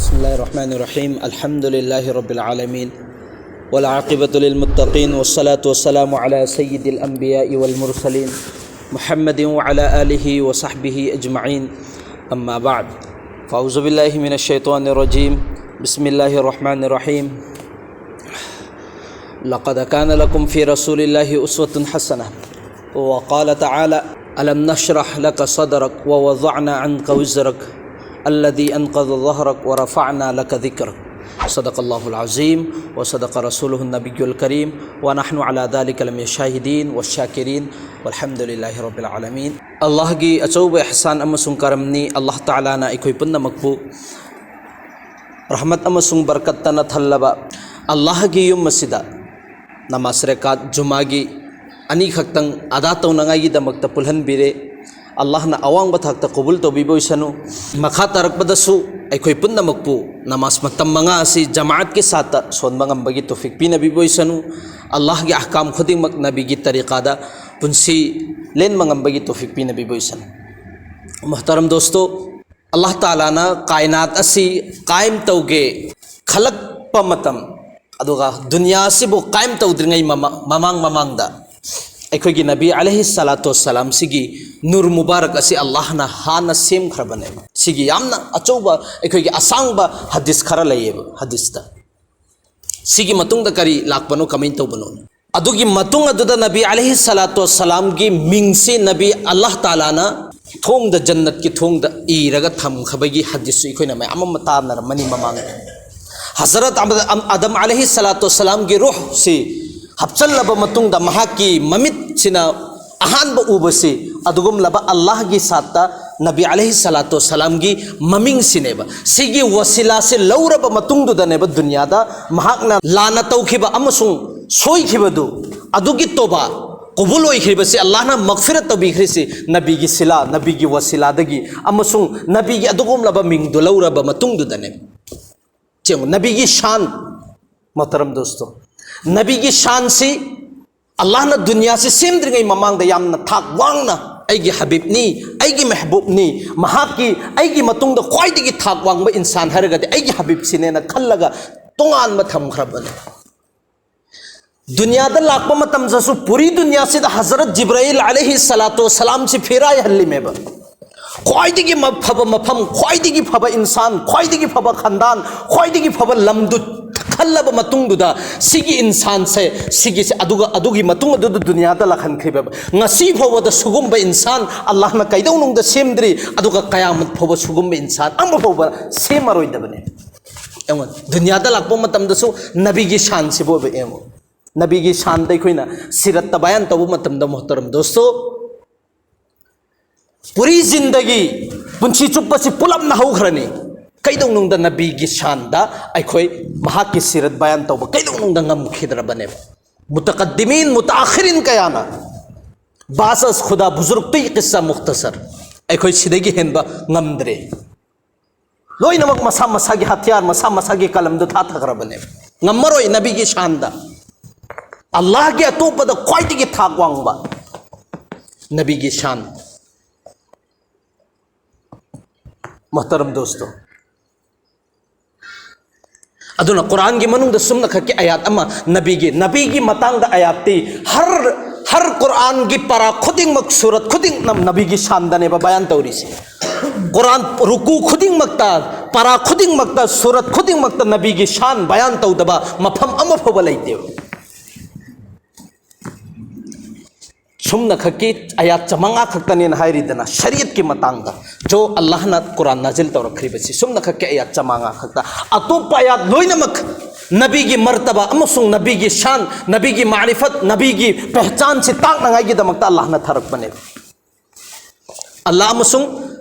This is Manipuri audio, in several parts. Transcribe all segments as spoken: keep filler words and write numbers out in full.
بسم الله الرحمن الرحيم. الحمد لله رب العالمين. والعاقبة للمتقين، والصلاة والسلام على سيد الأنبياء والمرسلين، محمد وعلى آله وصحبه أجمعين. أما بعد، فأعوذ بالله من الشيطان الرجيم. بسم الله الرحمن الرحيم. لقد كان لكم في رسول الله أسوة حسنة. وقال تعالى: ألم نشرح لك صدرك ووضعنا عنك وزرك الذي أنقض ظهرك ورفعنا لك ذكرك. صدق الله العظيم وصدق رسوله النبي الكريم ونحن على ذلك لمن الشاهدين والشاكرين والحمد لله رب العالمين. ꯑꯜꯂꯥꯍꯒꯤ ꯑꯆꯧꯕ ꯏꯍꯁꯥꯟ ꯑꯃꯁꯨꯡ ꯀꯔꯝꯅꯤ꯫ ꯑꯜꯂꯥꯍ ꯇꯥꯂꯥꯅ ꯑꯩꯈꯣꯏ ꯄꯨꯝꯅꯃꯛꯄꯨ ꯔꯍꯃꯠ ꯑꯃꯁꯨꯡ ꯕꯔꯀꯠꯇꯅ ꯊꯜꯂꯕ ꯑꯜꯂꯥꯍꯒꯤ ꯌꯨꯝ ꯑꯁꯤꯗ ꯅꯃꯥꯖ ꯔꯦꯀꯥꯠ ꯖꯨꯃꯥꯒꯤ ꯑꯅꯤꯈꯛꯇꯪ ꯑꯗꯥ ꯇꯧꯅꯉꯥꯏꯒꯤꯗꯃꯛꯇ ꯄꯨꯜꯍꯟꯕꯤꯔꯦ꯫ ꯑꯜꯂꯥꯍꯅ ꯑꯋꯥꯡꯕ ꯊꯥꯛꯇ ꯀꯕꯨꯜ ꯇꯧꯕꯤꯕ ꯑꯣꯏꯁꯅꯨ꯫ ꯃꯈꯥ ꯇꯥꯔꯛꯄꯗꯁꯨ ꯑꯩꯈꯣꯏ ꯄꯨꯝꯅꯃꯛꯄꯨ ꯅꯃꯥꯖ ꯃꯇꯝ ꯃꯉꯥ ꯑꯁꯤ ꯖꯃꯥꯠꯀꯤ ꯁꯥꯠꯇ ꯁꯣꯟꯕ ꯉꯝꯕꯒꯤ ꯇꯣꯐꯤꯛ ꯄꯤꯅꯕꯤꯕ ꯑꯣꯏꯁꯅꯨ꯫ ꯑꯜꯂꯥꯍꯒꯤ ꯑꯍꯀꯥꯝ ꯈꯨꯗꯤꯡꯃꯛ ꯅꯕꯤꯒꯤ ꯇꯔꯤꯀꯥꯗ ꯄꯨꯟꯁꯤ ꯂꯦꯟꯕ ꯉꯝꯕꯒꯤ ꯇꯣꯐꯤꯛ ꯄꯤꯅꯕꯤꯕ ꯑꯣꯏꯁꯅꯨ꯫ ꯃꯨꯍꯇꯔꯝ ꯗꯣꯁꯇꯣ, ꯑꯜꯂꯥꯍ ꯇꯥꯂꯥꯅ ꯀꯥꯏꯅꯥꯠ ꯑꯁꯤ ꯀꯥꯏꯝ ꯇꯧꯒꯦ ꯈꯜꯂꯛꯄ ꯃꯇꯝ, ꯑꯗꯨꯒ ꯗꯨꯅꯤꯌꯥ ꯑꯁꯤꯕꯨ ꯀꯥꯏꯝ ꯇꯧꯗ꯭ꯔꯤꯉꯩ ꯃꯃꯥ-, ꯃꯃꯥꯡ ꯃꯃꯥꯡꯗ ꯑꯩꯈꯣꯏꯒꯤ ꯅꯕꯤ ꯑꯂꯩꯍꯤ ꯁꯂꯥꯇꯨ ꯋꯁꯁꯂꯥꯝ ꯁꯤꯒꯤ ꯅꯨꯔ ꯃꯨꯕꯥꯔꯛ ꯑꯁꯤ ꯑꯜꯂꯥꯍꯅ ꯍꯥꯟꯅ ꯁꯦꯝꯈ꯭ꯔꯕꯅꯦꯕ꯫ ꯁꯤꯒꯤ ꯌꯥꯝꯅ ꯑꯆꯧꯕ, ꯑꯩꯈꯣꯏꯒꯤ ꯑꯁꯥꯡꯕ ꯍꯗꯤꯁ ꯈꯔ ꯂꯩꯌꯦꯕ꯫ ꯍꯗꯤꯁꯇ ꯁꯤꯒꯤ ꯃꯇꯨꯡꯗ ꯀꯔꯤ ꯂꯥꯛꯄꯅꯣ, ꯀꯃꯥꯏꯅ ꯇꯧꯕꯅꯣ? ꯑꯗꯨꯒꯤ ꯃꯇꯨꯡ ꯑꯗꯨꯗ ꯅꯕꯤ ꯑꯂꯩꯍꯤ ꯁꯂꯥꯇꯨ ꯋꯁꯁꯂꯥꯝꯒꯤ ꯃꯤꯡꯁꯤ ꯅꯕꯤ ꯑꯜꯂꯥꯍ ꯇꯥꯂꯥꯅ ꯊꯣꯡꯗ, ꯖꯟꯅꯠꯀꯤ ꯊꯣꯡꯗ ꯏꯔꯒ ꯊꯝꯈꯕꯒꯤ ꯍꯗꯤꯁꯁꯨ ꯑꯩꯈꯣꯏꯅ ꯃꯌꯥꯝ ꯑꯃ ꯇꯥꯟꯅꯔꯝꯃꯅꯤ ꯃꯃꯥꯡꯗ꯫ ꯍꯖꯔꯠ ꯑꯗꯝ, ꯑꯗꯝ ꯑꯂꯩꯍꯤ ꯁꯂꯥꯇꯨ ꯋꯁꯁꯂꯥꯝꯒꯤ ꯔꯨꯍꯁꯤ ꯍꯥꯞꯆꯜꯂꯕ ꯃꯇꯨꯡꯗ ꯃꯍꯥꯛꯀꯤ ꯃꯃꯤꯠꯁꯤꯅ ꯑꯍꯥꯟꯕ ꯎꯕꯁꯤ ꯑꯗꯨꯒꯨꯝꯂꯕ ꯑꯜꯂꯥꯍꯒꯤ ꯁꯥꯠꯇ ꯅꯕꯤ ꯑꯂꯩꯍꯤ ꯁꯂꯥꯇꯨ ꯋꯁꯁꯂꯥꯝꯒꯤ ꯃꯃꯤꯡꯁꯤꯅꯦꯕ꯫ ꯁꯤꯒꯤ ꯋꯁꯤꯂꯥꯁꯤ ꯂꯧꯔꯕ ꯃꯇꯨꯡꯗꯨꯗꯅꯦꯕ ꯗꯨꯅꯤꯌꯥꯗ ꯃꯍꯥꯛꯅ ꯂꯥꯟꯅ ꯇꯧꯈꯤꯕ ꯑꯃꯁꯨꯡ ꯁꯣꯏꯈꯤꯕꯗꯨ, ꯑꯗꯨꯒꯤ ꯇꯣꯕꯥ ꯀꯕꯨꯜ ꯑꯣꯏꯈ꯭ꯔꯤꯕꯁꯤ, ꯑꯜꯂꯥꯍꯅ ꯃꯒꯐꯤꯔꯠ ꯇꯧꯕꯤꯈ꯭ꯔꯤꯁꯤ ꯅꯕꯤꯒꯤ ꯁꯤꯂꯥ, ꯅꯕꯤꯒꯤ ꯋꯁꯤꯂꯥꯗꯒꯤ ꯑꯃꯁꯨꯡ ꯅꯕꯤꯒꯤ ꯑꯗꯨꯒꯨꯝꯂꯕ ꯃꯤꯡꯗꯨ ꯂꯧꯔꯕ ꯃꯇꯨꯡꯗꯨꯗꯅꯦ꯫ ꯌꯦꯡꯉꯨ, ꯅꯕꯤꯒꯤ ꯁꯥꯟ, ꯃꯣꯍꯇꯔꯝ ꯗꯣꯁꯇꯣ, ꯅꯕꯤꯒꯤ ꯁꯥꯟꯁꯤ ꯑꯜꯂꯥꯍꯅ ꯗꯨꯅꯤꯌꯥꯁꯤ ꯁꯦꯝꯗ꯭ꯔꯤꯉꯩ ꯃꯃꯥꯡꯗ ꯌꯥꯝꯅ ꯊꯥꯛ ꯋꯥꯡꯅ ꯑꯩꯒꯤ ꯍꯕꯤꯕꯅꯤ, ꯑꯩꯒꯤ ꯃꯦꯍꯕꯨꯕꯅꯤ, ꯃꯍꯥꯛꯀꯤ, ꯑꯩꯒꯤ ꯃꯇꯨꯡꯗ ꯈ꯭ꯋꯥꯏꯗꯒꯤ ꯊꯥꯛ ꯋꯥꯡꯕ ꯏꯟꯁꯥꯟ ꯍꯥꯏꯔꯒꯗꯤ ꯑꯩꯒꯤ ꯍꯕꯤꯕꯁꯤꯅꯦꯅ ꯈꯜꯂꯒ ꯇꯣꯉꯥꯟꯕ ꯊꯝꯈ꯭ꯔꯕꯅꯤ꯫ ꯗꯨꯅꯤꯌꯥꯗ ꯂꯥꯛꯄ ꯃꯇꯝꯗꯁꯨ ꯄꯨꯔꯤ ꯗꯨꯅꯤꯌꯥꯁꯤꯗ ꯍꯖꯔꯠ ꯖꯤꯕ꯭ꯔꯥꯏꯜ ꯑꯂꯩꯍꯤ ꯁꯂꯥꯇꯨ ꯋꯁꯁꯂꯥꯝꯁꯤ ꯐꯤꯔꯥꯏꯍꯜꯂꯤꯃꯦꯕ꯫ ꯈ꯭ꯋꯥꯏꯗꯒꯤ ꯃ-, ꯐꯕ ꯃꯐꯝ, ꯈ꯭ꯋꯥꯏꯗꯒꯤ ꯐꯕ ꯏꯟꯁꯥꯟ, ꯈ꯭ꯋꯥꯏꯗꯒꯤ ꯐꯕ ꯈꯟꯗꯥꯟ, ꯈ꯭ꯋꯥꯏꯗꯒꯤ ꯐꯕ ꯂꯝꯗꯨ ꯈꯜꯂꯕ ꯃꯇꯨꯡꯗꯨꯗ ꯁꯤꯒꯤ ꯏꯟꯁꯥꯟꯁꯦ, ꯁꯤꯒꯤꯁꯦ, ꯑꯗꯨꯒ ꯑꯗꯨꯒꯤ ꯃꯇꯨꯡ ꯑꯗꯨꯗ ꯗꯨꯅꯤꯌꯥꯗ ꯂꯥꯛꯍꯟꯈ꯭ꯔꯤꯕ꯫ ꯉꯁꯤ ꯐꯥꯎꯕꯗ ꯁꯤꯒꯨꯝꯕ ꯏꯟꯁꯥꯟ ꯑꯜꯂꯥꯍꯅ ꯀꯩꯗꯧꯅꯨꯡꯗ ꯁꯦꯝꯗ꯭ꯔꯤ, ꯑꯗꯨꯒ ꯀꯌꯥꯃꯠ ꯐꯥꯎꯕ ꯁꯤꯒꯨꯝꯕ ꯏꯟꯁꯥꯟ ꯑꯃ ꯐꯥꯎꯕ ꯁꯦꯝꯃꯔꯣꯏꯗꯕꯅꯤ꯫ ꯌꯦꯡꯉꯣ, ꯗꯨꯅꯤꯌꯥꯗ ꯂꯥꯛꯄ ꯃꯇꯝꯗꯁꯨ ꯅꯕꯤꯒꯤ ꯁꯥꯟꯁꯤꯕꯨ ꯑꯣꯏꯕ ꯌꯦꯡꯉꯣ꯫ ꯅꯕꯤꯒꯤ ꯁꯥꯟꯗ ꯑꯩꯈꯣꯏꯅ ꯁꯤꯔꯠꯇ ꯕꯌꯥꯟ ꯇꯧꯕ ꯃꯇꯝꯗ, ꯃꯣꯍꯇꯔꯝ ꯗꯣꯁꯇꯣ, ꯄꯨꯔꯤ ꯖꯤꯟꯗꯒꯤ ꯄꯨꯟꯁꯤ ꯆꯨꯞꯄꯁꯤ ꯄꯨꯂꯞꯅ ꯍꯧꯈ꯭ꯔꯅꯤ꯫ ꯀꯩꯗꯧꯅꯨꯡꯗ ꯅꯕꯤꯒꯤ ꯁꯥꯟꯗ ꯑꯩꯈꯣꯏ ꯃꯍꯥꯛꯀꯤ ꯁꯤꯔꯠ ꯕꯌꯥꯟ ꯇꯧꯕ ꯀꯩꯗꯧꯅꯨꯡꯗ ꯉꯝꯈꯤꯗ꯭ꯔꯕꯅꯦꯕ꯫ ꯃꯨꯇꯀꯗꯤꯃꯤꯟ, ꯃꯨꯇꯥꯈꯤꯔꯤꯟ ꯀꯌꯥꯅ ꯕꯥꯁ ꯑꯁ ꯈꯨꯗꯥ ꯕꯨꯖꯨꯔꯛꯇꯤ ꯀꯤꯁꯥ ꯃꯨꯈꯇꯁꯔ, ꯑꯩꯈꯣꯏ ꯁꯤꯗꯒꯤ ꯍꯦꯟꯕ ꯉꯝꯗ꯭ꯔꯦ꯫ ꯂꯣꯏꯅꯃꯛ ꯃꯁꯥ ꯃꯁꯥꯒꯤ ꯍꯊꯤꯌꯥꯔ, ꯃꯁꯥ ꯃꯁꯥꯒꯤ ꯀꯂꯝꯗꯨ ꯊꯥꯊꯈ꯭ꯔꯕꯅꯦꯕ꯫ ꯉꯝꯃꯔꯣꯏ ꯅꯕꯤꯒꯤ ꯁꯥꯟꯗ꯫ ꯑꯜꯂꯥꯍꯒꯤ ꯑꯇꯣꯞꯄꯗ ꯈ꯭ꯋꯥꯏꯗꯒꯤ ꯊꯥꯛ ꯋꯥꯡꯕ ꯅꯕꯤꯒꯤ ꯁꯥꯟ꯫ ꯃꯣꯍꯇꯔꯝ ꯗꯣꯁꯇꯣ, ꯑꯗꯨꯅ ꯀꯨꯔꯥꯟꯒꯤ ꯃꯅꯨꯡꯗ ꯁꯨꯝꯅ ꯈꯛꯀꯤ ꯑꯌꯥꯠ ꯑꯃ, ꯅꯕꯤꯒꯤ, ꯅꯕꯤꯒꯤ ꯃꯇꯥꯡꯗ ꯑꯌꯥꯠꯇꯤ ꯍꯔ, ꯍꯔ ꯀꯨꯔꯥꯟꯒꯤ ꯄꯔꯥ ꯈꯨꯗꯤꯡꯃꯛ, ꯁꯨꯔꯠ ꯈꯨꯗꯤꯡꯃꯛ ꯅꯕꯤꯒꯤ ꯁꯥꯟꯗꯅꯦꯕ ꯕꯌꯥꯟ ꯇꯧꯔꯤꯁꯦ꯫ ꯀꯨꯔꯥꯟ ꯔꯨꯀꯨ ꯈꯨꯗꯤꯡꯃꯛꯇ, ꯄꯔꯥ ꯈꯨꯗꯤꯡꯃꯛꯇ, ꯁꯨꯔꯠ ꯈꯨꯗꯤꯡꯃꯛꯇ ꯅꯕꯤꯒꯤ ꯁꯥꯟ ꯕꯌꯥꯟ ꯇꯧꯗꯕ ꯃꯐꯝ ꯑꯃ ꯐꯥꯎꯕ ꯂꯩꯇꯦꯕ꯫ ꯁꯨꯝꯅ ꯈꯛꯀꯤ ꯑꯌꯥꯠ ꯆꯃꯉꯥ ꯈꯛꯇꯅꯦꯅ ꯍꯥꯏꯔꯤꯗꯅ, ꯁꯔꯤꯌꯠꯀꯤ ꯃꯇꯥꯡꯗ ꯖꯣ ꯑꯜꯂꯥꯍꯅ ꯀꯨꯔꯥꯟ ꯅꯥꯖꯤꯜ ꯇꯧꯔꯛꯈ꯭ꯔꯤꯕꯁꯤ ꯁꯨꯝꯅ ꯈꯛꯀꯤ ꯑꯌꯥꯠ ꯆꯃꯉꯥ ꯈꯛꯇ꯫ ꯑꯇꯣꯞꯄ ꯑꯌꯥꯠ ꯂꯣꯏꯅꯃꯛ ꯅꯕꯤꯒꯤ ꯃꯔꯇꯕꯥ ꯑꯃꯁꯨꯡ ꯅꯕꯤꯒꯤ ꯁꯥꯟ, ꯅꯕꯤꯒꯤ ꯃꯥꯔꯤꯐꯠ, ꯅꯕꯤꯒꯤ ꯄꯦꯍꯆꯥꯟꯁꯤ ꯇꯥꯛꯅꯉꯥꯏꯒꯤꯗꯃꯛꯇ ꯑꯜꯂꯥꯍꯅ ꯊꯥꯔꯛꯄꯅꯦꯕ꯫ ꯑꯜꯂꯥꯍ ꯑꯃꯁꯨꯡ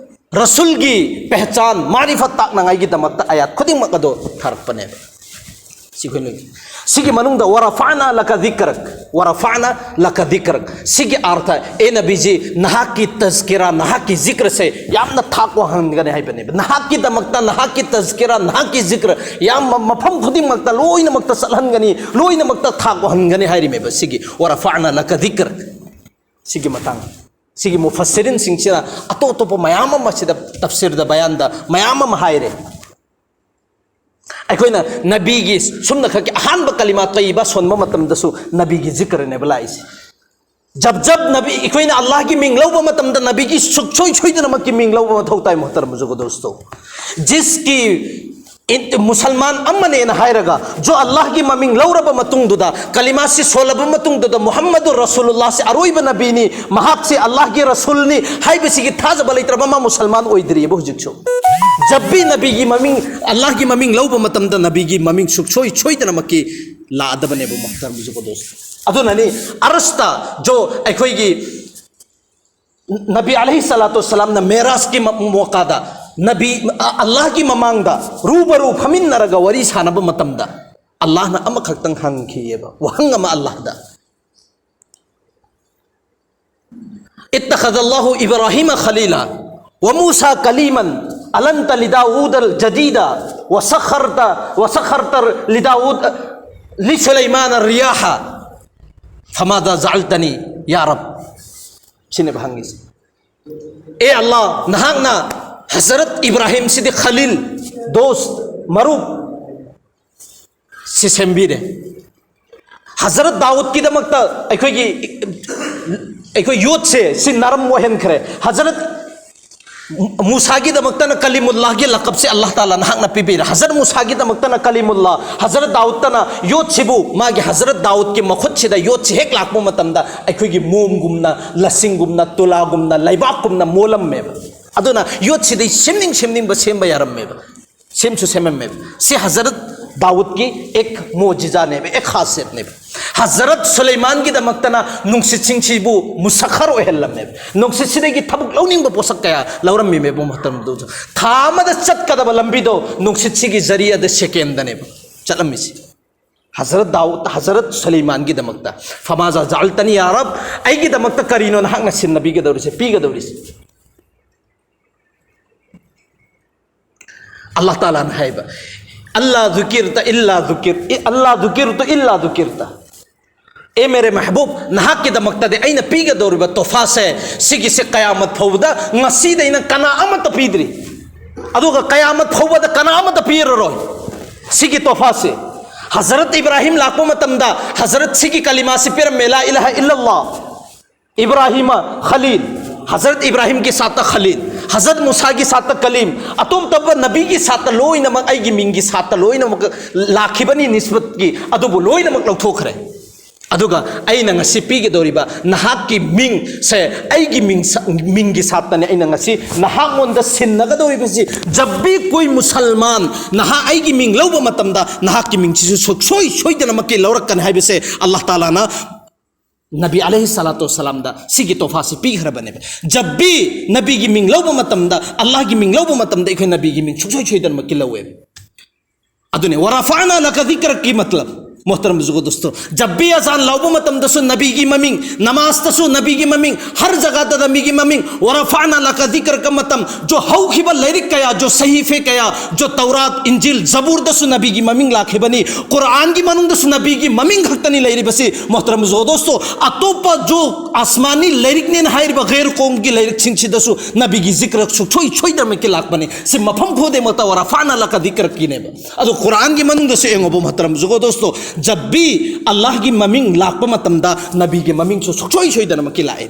ꯔꯁꯨꯜꯒꯤ ꯄꯦꯍꯆꯥꯟ, ꯃꯥꯔꯤꯐꯠ ꯇꯥꯛꯅꯉꯥꯏꯒꯤꯗꯃꯛꯇ ꯑꯌꯥꯠ ꯈꯨꯗꯤꯡꯃꯛ ꯑꯗꯣ ꯊꯥꯔꯛꯄꯅꯦꯕ꯫ ꯁꯤ ꯑꯩꯈꯣꯏꯅ, ꯁꯤꯒꯤ ꯃꯅꯨꯡꯗ "ꯋꯔꯐꯥꯅ ꯂꯀ ꯗꯤꯀ꯭ꯔꯛ, ꯋꯔꯐꯥꯅ ꯂꯀ ꯗꯤꯀ꯭ꯔꯛ", ꯁꯤꯒꯤ ꯑꯥꯔꯊ, "ꯑꯦ ꯅꯕꯤꯖꯤ, ꯅꯍꯥꯛꯀꯤ ꯇꯖꯀꯤꯔꯥ, ꯅꯍꯥꯛꯀꯤ ꯖꯤꯀ꯭ꯔꯁꯦ ꯌꯥꯝꯅ ꯊꯥꯛ ꯋꯥꯡꯍꯟꯒꯅꯤ" ꯍꯥꯏꯕꯅꯦꯕ꯫ ꯅꯍꯥꯛꯀꯤꯗꯃꯛꯇ, ꯅꯍꯥꯛꯀꯤ ꯇꯖꯀꯤꯔꯥ, ꯅꯍꯥꯛꯀꯤ ꯖꯤꯀ꯭ꯔ ꯌꯥꯝ ꯃ-, ꯃꯐꯝ ꯈꯨꯗꯤꯡꯃꯛꯇ, ꯂꯣꯏꯅꯃꯛꯇ ꯆꯠꯍꯟꯒꯅꯤ, ꯂꯣꯏꯅꯃꯛꯇ ꯊꯥꯛ ꯋꯥꯡꯍꯟꯒꯅꯤ ꯍꯥꯏꯔꯤꯃꯦꯕ꯫ ꯁꯤꯒꯤ "ꯋꯔꯐꯥꯅ ꯂꯀ ꯗꯤꯀ꯭ꯔꯛ", ꯁꯤꯒꯤ ꯃꯇꯥꯡ ꯁꯤꯒꯤ ꯃꯨꯐꯁꯤꯔꯤꯟꯁꯤꯡꯁꯤꯅ ꯑꯇꯣꯞ ꯑꯇꯣꯞꯄ ꯃꯌꯥꯝ ꯑꯃ ꯁꯤꯗ ꯇꯐꯁꯤꯔꯗ, ꯕꯌꯥꯟꯗ ꯃꯌꯥꯝ ꯑꯃ ꯍꯥꯏꯔꯦ꯫ ꯑꯩꯈꯣꯏꯅ ꯅꯕꯤꯒꯤ ꯁꯨꯝꯅ ꯈꯛꯀꯤ ꯑꯍꯥꯟꯕ ꯀꯂꯤꯃꯥ ꯇꯩꯕ ꯁꯣꯟꯕ ꯃꯇꯝꯗꯁꯨ ꯅꯕꯤꯒꯤ ꯖꯤꯀꯔꯅꯦꯕ ꯂꯥꯛꯏꯁꯦ꯫ ꯖꯕ ꯖꯕ ꯅꯕꯤ, ꯑꯩꯈꯣꯏꯅ ꯑꯜꯂꯥꯍꯒꯤ ꯃꯤꯡ ꯂꯧꯕ ꯃꯇꯝꯗ ꯅꯕꯤꯒꯤ ꯁꯨꯛꯁꯣꯏ ꯁꯣꯏꯗꯅꯃꯛꯀꯤ ꯃꯤꯡ ꯂꯧꯕ ꯃꯊꯧ ꯇꯥꯏ, ꯃꯨꯍꯇꯔꯝ ꯕꯨꯖꯨꯔꯒ ꯗꯣꯁꯇꯣ꯫ ꯖꯤꯁꯀꯤ ꯏꯟ-, ꯃꯨꯁꯜꯃꯥꯟ ꯑꯃꯅꯦꯅ ꯍꯥꯏꯔꯒ, ꯖꯣ ꯑꯜꯂꯥꯍꯒꯤ ꯃꯃꯤꯡ ꯂꯧꯔꯕ ꯃꯇꯨꯡꯗꯨꯗ, ꯀꯂꯤꯃꯥꯁꯤ ꯁꯣꯜꯂꯕ ꯃꯇꯨꯡꯗꯨꯗ, ꯃꯨꯍꯝꯃꯗꯨꯔ ꯔꯁꯨꯂꯨꯜꯂꯥꯍꯁꯤ ꯑꯔꯣꯏꯕ ꯅꯕꯤꯅꯤ, ꯃꯍꯥꯛꯁꯤ ꯑꯜꯂꯥꯍꯒꯤ ꯔꯁꯨꯜꯅꯤ ꯍꯥꯏꯕꯁꯤꯒꯤ ꯊꯥꯖꯕ ꯂꯩꯇ꯭ꯔꯕ ꯃꯥ ꯃꯨꯁꯜꯃꯥꯟ ꯑꯣꯏꯗ꯭ꯔꯤꯑꯕ ꯍꯧꯖꯤꯛꯁꯨ꯫ ꯖꯕ ꯖꯕ ꯅꯕꯤꯒꯤ ꯃꯃꯤꯡ, ꯑꯜꯂꯥꯍꯒꯤ ꯃꯃꯤꯡ ꯂꯧꯕ ꯃꯇꯝꯗ ꯅꯕꯤꯒꯤ ꯃꯃꯤꯡ ꯁꯨꯛꯁꯣꯏ ꯁꯣꯏꯗꯅꯃꯛꯀꯤ ꯂꯥꯛꯑꯗꯕꯅꯦꯕ, ꯃꯨꯍꯇꯔꯝ ꯕꯨꯖꯨꯔꯒ ꯗꯣꯁꯇꯣ꯫ ꯑꯗꯨꯅꯅꯤ ꯑꯔꯁꯇ ꯖꯣ ꯑꯩꯈꯣꯏꯒꯤ ꯅꯕꯤ ꯑꯂꯩꯍꯤ ꯁꯂꯥꯇꯨ ꯋꯁꯁꯂꯥꯝꯅ ꯃꯦꯔꯥꯖꯀꯤ ꯃ-, ꯃꯣꯀꯥꯗ ꯅꯕꯤ, ꯑ-, ꯑꯜꯂꯥꯍꯒꯤ ꯃꯃꯥꯡꯗ ꯔꯨꯕꯔꯨ ꯐꯝꯃꯤꯟꯅꯔꯒ ꯋꯥꯔꯤ ꯁꯥꯟꯅꯕ ꯃꯇꯝꯗ ꯑꯜꯂꯥꯍꯅ ꯑꯃꯈꯛꯇꯪ ꯍꯪꯈꯤꯑꯕ, ꯋꯥꯍꯪ ꯑꯃ ꯑꯜꯂꯥꯍꯗ꯫ اتخذ الله إبراهيم خليلا وموسى كليما ألنت لداود الجديدا وسخرت، وسخرت لداود، لسليمان الرياح فماذا جعلتني يا رب؟ ꯁꯤꯅꯦꯕ ꯍꯪꯉꯤꯁꯦ꯫ ꯑꯦ ꯑꯜꯂꯥ, ꯅꯍꯥꯛꯅ ꯍꯖꯔꯠ ꯏꯕ꯭ꯔꯥꯍꯤꯝꯁꯤꯗꯤ ꯈꯂꯤꯜ, ꯗꯣꯁ, ꯃꯔꯨꯞ, ꯁꯤ ꯁꯦꯝꯕꯤꯔꯦ꯫ ꯍꯖꯔꯠ ꯗꯥꯎꯗꯀꯤꯗꯃꯛꯇ ꯑꯩꯈꯣꯏꯒꯤ, ꯑꯩꯈꯣꯏ ꯌꯣꯠꯁꯦ ꯁꯤ ꯅꯔꯝ ꯑꯣꯏꯍꯟꯈ꯭ꯔꯦ꯫ ꯍꯖꯔꯠ ꯃꯨꯁꯥꯒꯤꯗꯃꯛꯇꯅ ꯀꯂꯤꯃꯨꯜꯂꯥꯍꯒꯤ ꯂꯀꯞꯁꯦ ꯑꯜꯂꯥꯍ ꯇꯥꯂꯥ ꯅꯍꯥꯛꯅ ꯄꯤꯕꯤꯔꯦ꯫ ꯍꯖꯔꯠ ꯃꯨꯁꯥꯒꯤꯗꯃꯛꯇꯅ ꯀꯂꯤꯃꯨꯜꯂꯥ, ꯍꯖꯔꯠ ꯗꯥꯎꯗꯇꯅ ꯌꯣꯠꯁꯤꯕꯨ ꯃꯥꯒꯤ ꯍꯖꯔꯠ ꯗꯥꯎꯗꯀꯤ ꯃꯈꯨꯠꯁꯤꯗ ꯌꯣꯠꯁꯤ ꯍꯦꯛ ꯂꯥꯛꯄ ꯃꯇꯝꯗ ꯑꯩꯈꯣꯏꯒꯤ ꯃꯣꯝꯒꯨꯝꯅ, ꯂꯁꯤꯡꯒꯨꯝꯅ, ꯇꯨꯂꯥꯒꯨꯝꯅ, ꯂꯩꯕꯥꯛꯀꯨꯝꯅ ꯃꯣꯜꯂꯝꯃꯦꯕ꯫ ꯑꯗꯨꯅ ꯌꯣꯠꯁꯤꯗꯩ ꯁꯦꯝꯅꯤꯡ ꯁꯦꯝꯅꯤꯡꯕ ꯁꯦꯝꯕ ꯌꯥꯔꯝꯃꯦꯕ꯫ ꯁꯦꯝꯁꯨ ꯁꯦꯝꯃꯝꯃꯦꯕ꯫ ꯁꯤ ꯍꯖꯔꯠ ꯗꯥꯎꯗꯀꯤ ꯑꯦꯛ ꯃꯣꯖꯤꯖꯥꯅꯦꯕ, ꯑꯦꯛ ꯈꯥꯁꯤꯌꯠꯅꯦꯕ꯫ ꯍꯖꯔꯠ ꯁꯨꯂꯩꯃꯥꯟꯒꯤꯗꯃꯛꯇꯅ ꯅꯨꯡꯁꯤꯠꯁꯤꯡꯁꯤꯕꯨ ꯃꯨꯁꯈꯔ ꯑꯣꯏꯍꯜꯂꯝꯃꯦꯕ꯫ ꯅꯨꯡꯁꯤꯠꯁꯤꯗꯒꯤ ꯊꯕꯛ ꯂꯧꯅꯤꯡꯕ ꯄꯣꯠꯁꯛ ꯀꯌꯥ ꯂꯧꯔꯝꯃꯤꯃꯦꯕ ꯃꯇꯝꯗꯨꯗ꯫ ꯊꯥ ꯑꯃꯗ ꯆꯠꯀꯗꯕ ꯂꯝꯕꯤꯗꯣ ꯅꯨꯡꯁꯤꯠꯁꯤꯒꯤ ꯖꯔꯤꯌꯥꯗ ꯁꯦꯀꯦꯟꯗꯅꯦꯕ ꯆꯠꯂꯝꯃꯤꯁꯤ꯫ ꯍꯖꯔꯠ ꯗꯥꯎꯗ, ꯍꯖꯔꯠ ꯁꯨꯂꯩꯃꯥꯟꯒꯤꯗꯃꯛꯇ, "ꯐꯃꯥꯖꯥ ꯖꯥꯜꯇꯅꯤ ꯌꯥ ꯔꯕ", ꯑꯩꯒꯤꯗꯃꯛꯇ ꯀꯔꯤꯅꯣ ꯅꯍꯥꯛꯅ ꯁꯤꯟꯅꯕꯤꯒꯗꯧꯔꯤꯁꯦ, ꯄꯤꯒꯗꯧꯔꯤꯁꯦ? ꯑꯜꯂꯥꯍ ꯇꯥꯂꯥꯅ ꯍꯥꯏꯕ, "ꯑꯜꯂꯥ ꯖꯨꯀꯤꯔꯇ ꯏꯜꯂꯥ ꯖꯨꯀꯤꯔ-, ꯏ-, ꯑꯜꯂꯥ ꯖꯨꯀꯤꯔꯇꯨ ꯏꯜꯂꯥ ꯖꯨꯀꯤꯔꯇ", ꯑꯦ ꯃꯦꯔꯦ ꯃꯍꯕꯨꯕ, ꯅꯍꯥꯛꯀꯤꯗꯃꯛꯇꯗꯤ ꯑꯩꯅ ꯄꯤꯒꯗꯧꯔꯤꯕ ꯇꯣꯐꯥꯁꯦ, ꯁꯤꯒꯤꯁꯦ ꯀꯌꯥꯃꯠ ꯐꯥꯎꯕꯗ ꯉꯁꯤꯗꯩꯅ ꯀꯅꯥ ꯑꯃꯠꯇ ꯄꯤꯗ꯭ꯔꯤ, ꯑꯗꯨꯒ ꯀꯌꯥꯃꯠ ꯐꯥꯎꯕꯗ ꯀꯅꯥ ꯑꯃꯠꯇ ꯄꯤꯔꯔꯣꯏ꯫ ꯁꯤꯒꯤ ꯇꯣꯐꯥꯁꯦ, ꯍꯖꯔꯠ ꯏꯕ꯭ꯔꯥꯍꯤꯝ ꯂꯥꯛꯄ ꯃꯇꯝꯗ ꯍꯖꯔꯠ ꯁꯤꯒꯤ ꯀꯂꯤꯃꯥꯁꯤ ꯄꯤꯔꯝꯃꯦ, ꯂꯥ ꯏꯂꯥꯍ ꯏꯜꯂꯜꯂꯥꯍ꯫ ꯏꯕ꯭ꯔꯥꯍꯤꯃ ꯈꯂꯤꯜ, ꯍꯖꯔꯠ ꯏꯕ꯭ꯔꯥꯍꯤꯝꯒꯤ ꯁꯥꯠꯇ ꯈꯂꯤꯜ, ꯍꯖꯔꯠ ꯃꯨꯁꯥꯒꯤ ꯁꯥꯠꯇ ꯀꯂꯤꯝ, ꯑꯇꯣꯞ ꯑꯇꯣꯞꯄ ꯅꯕꯤꯒꯤ ꯁꯥꯠꯇ ꯂꯣꯏꯅꯃꯛ ꯑꯩꯒꯤ ꯃꯤꯡꯒꯤ ꯁꯥꯠꯇ ꯂꯣꯏꯅꯃꯛ ꯂꯥꯛꯈꯤꯕꯅꯤ ꯅꯤꯁꯕꯠꯀꯤ, ꯑꯗꯨꯕꯨ ꯂꯣꯏꯅꯃꯛ ꯂꯧꯊꯣꯛꯈ꯭ꯔꯦ꯫ ꯑꯗꯨꯒ ꯑꯩꯅ ꯉꯁꯤ ꯄꯤꯒꯗꯧꯔꯤꯕ ꯅꯍꯥꯛꯀꯤ ꯃꯤꯡꯁꯦ ꯑꯩꯒꯤ ꯃꯤꯡ ꯁ-, ꯃꯤꯡꯒꯤ ꯁꯥꯠꯇꯅꯤ꯫ ꯑꯩꯅ ꯉꯁꯤ ꯅꯍꯥꯛꯉꯣꯟꯗ ꯁꯤꯟꯅꯒꯗꯧꯔꯤꯕꯁꯤ, ꯖꯕꯤ ꯀꯣꯏ ꯃꯨꯁꯜꯃꯥꯟ, ꯅꯍꯥꯛ ꯑꯩꯒꯤ ꯃꯤꯡ ꯂꯧꯕ ꯃꯇꯝꯗ ꯅꯍꯥꯛꯀꯤ ꯃꯤꯡꯁꯤꯁꯨ ꯁꯨꯛꯁꯣꯏ ꯁꯣꯏꯗꯅꯃꯛꯀꯤ ꯂꯧꯔꯛꯀꯅꯤ ꯍꯥꯏꯕꯁꯦ ꯑꯜꯂꯥꯍ ꯇꯥꯂꯥꯅ ꯅꯕꯤ ꯑꯂꯩꯍꯤ ꯁꯂꯥꯇꯨ ꯋꯁꯁꯂꯥꯝꯗ ꯁꯤꯒꯤ ꯇꯣꯐꯥꯁꯤ ꯄꯤꯈ꯭ꯔꯕꯅꯦꯕ꯫ ꯖꯕꯤ ꯅꯕꯤꯒꯤ ꯃꯤꯡ ꯂꯧꯕ ꯃꯇꯝꯗ, ꯑꯜꯂꯥꯍꯒꯤ ꯃꯤꯡ ꯂꯧꯕ ꯃꯇꯝꯗ ꯑꯩꯈꯣꯏ ꯅꯕꯤꯒꯤ ꯃꯤꯡ ꯁꯨꯡꯁꯣꯏ ꯁꯣꯏꯗꯅꯃꯛꯀꯤ ꯂꯧꯋꯦꯕ꯫ ꯑꯗꯨꯅꯦ, "ꯋꯔꯐꯥꯅ ꯂꯀ ꯗꯤꯀ꯭ꯔꯛ" ꯀꯤ ꯃꯇꯂꯕ, ꯃꯣꯍꯇꯔꯝ ꯕꯨꯖꯨꯒꯣ ꯗꯣꯁꯇꯣ, ꯖꯕꯤ ꯑꯖꯥꯟ ꯂꯧꯕ ꯃꯇꯝꯗꯁꯨ ꯅꯕꯤꯒꯤ ꯃꯃꯤꯡ, ꯅꯃꯥꯖꯇꯁꯨ ꯅꯕꯤꯒꯤ ꯃꯃꯤꯡ, ꯍꯔ ꯖꯒꯥꯗ ꯅꯕꯤꯒꯤ ꯃꯃꯤꯡ꯫ "ꯋꯔꯐꯥꯅ ꯂꯀ ꯗꯤꯀ꯭ꯔꯛ" ꯀ ꯃꯇꯝ, ꯖꯣ ꯍꯧꯈꯤꯕ ꯂꯥꯏꯔꯤꯛ ꯀꯌꯥ, ꯖꯣ ꯁꯍꯤꯐꯦ ꯀꯌꯥ, ꯖꯣ ꯇꯧꯔꯥꯠ, ꯏꯟꯖꯤꯜ, ꯖꯕꯨꯔꯗꯁꯨ ꯅꯕꯤꯒꯤ ꯃꯃꯤꯡ ꯂꯥꯛꯈꯤꯕꯅꯤ꯫ ꯀꯨꯔꯥꯟꯒꯤ ꯃꯅꯨꯡꯗꯁꯨ ꯅꯕꯤꯒꯤ ꯃꯃꯤꯡ ꯈꯛꯇꯅꯤ ꯂꯩꯔꯤꯕꯁꯤ꯫ ꯃꯣꯍꯇꯔꯝ ꯕꯨꯖꯨꯒꯣ ꯗꯣꯁꯇꯣ, ꯑꯇꯣꯞꯄ ꯖꯣ ꯑꯁꯃꯥꯅꯤ ꯂꯥꯏꯔꯤꯛꯅꯦꯅ ꯍꯥꯏꯔꯤꯕ ꯒꯩꯔ ꯀꯣꯝꯒꯤ ꯂꯥꯏꯔꯤꯛꯁꯤꯡꯁꯤꯗꯁꯨ ꯅꯕꯤꯒꯤ ꯖꯤꯀ꯭ꯔ ꯁꯨꯛꯁꯣꯏ ꯁꯣꯏꯗꯅꯃꯛꯀꯤ ꯂꯥꯛꯄꯅꯤ꯫ ꯁꯤ ꯃꯐꯝ ꯈꯨꯗꯤꯡꯃꯛꯇ "ꯋꯔꯐꯥꯅ ꯂꯀ ꯗꯤꯀ꯭ꯔꯛ" ꯀꯤꯅꯦꯕ꯫ ꯑꯗꯣ ꯀꯨꯔꯥꯟꯒꯤ ꯃꯅꯨꯡꯗꯁꯨ ꯌꯦꯡꯉꯣꯕ, ꯃꯣꯍꯇꯔꯝ ꯕꯨꯖꯨꯒꯣ ꯗꯣꯁꯇꯣ, ꯖꯕꯤ ꯑꯜꯂꯥꯍꯒꯤ ꯃꯃꯤꯡ ꯂꯥꯛꯄ ꯃꯇꯝꯗ ꯅꯕꯤꯒꯤ ꯃꯃꯤꯡꯁꯨ ꯁꯨꯛꯁꯣꯏ ꯁꯣꯏꯗꯅꯃꯛꯀꯤ ꯂꯥꯛꯑꯦ꯫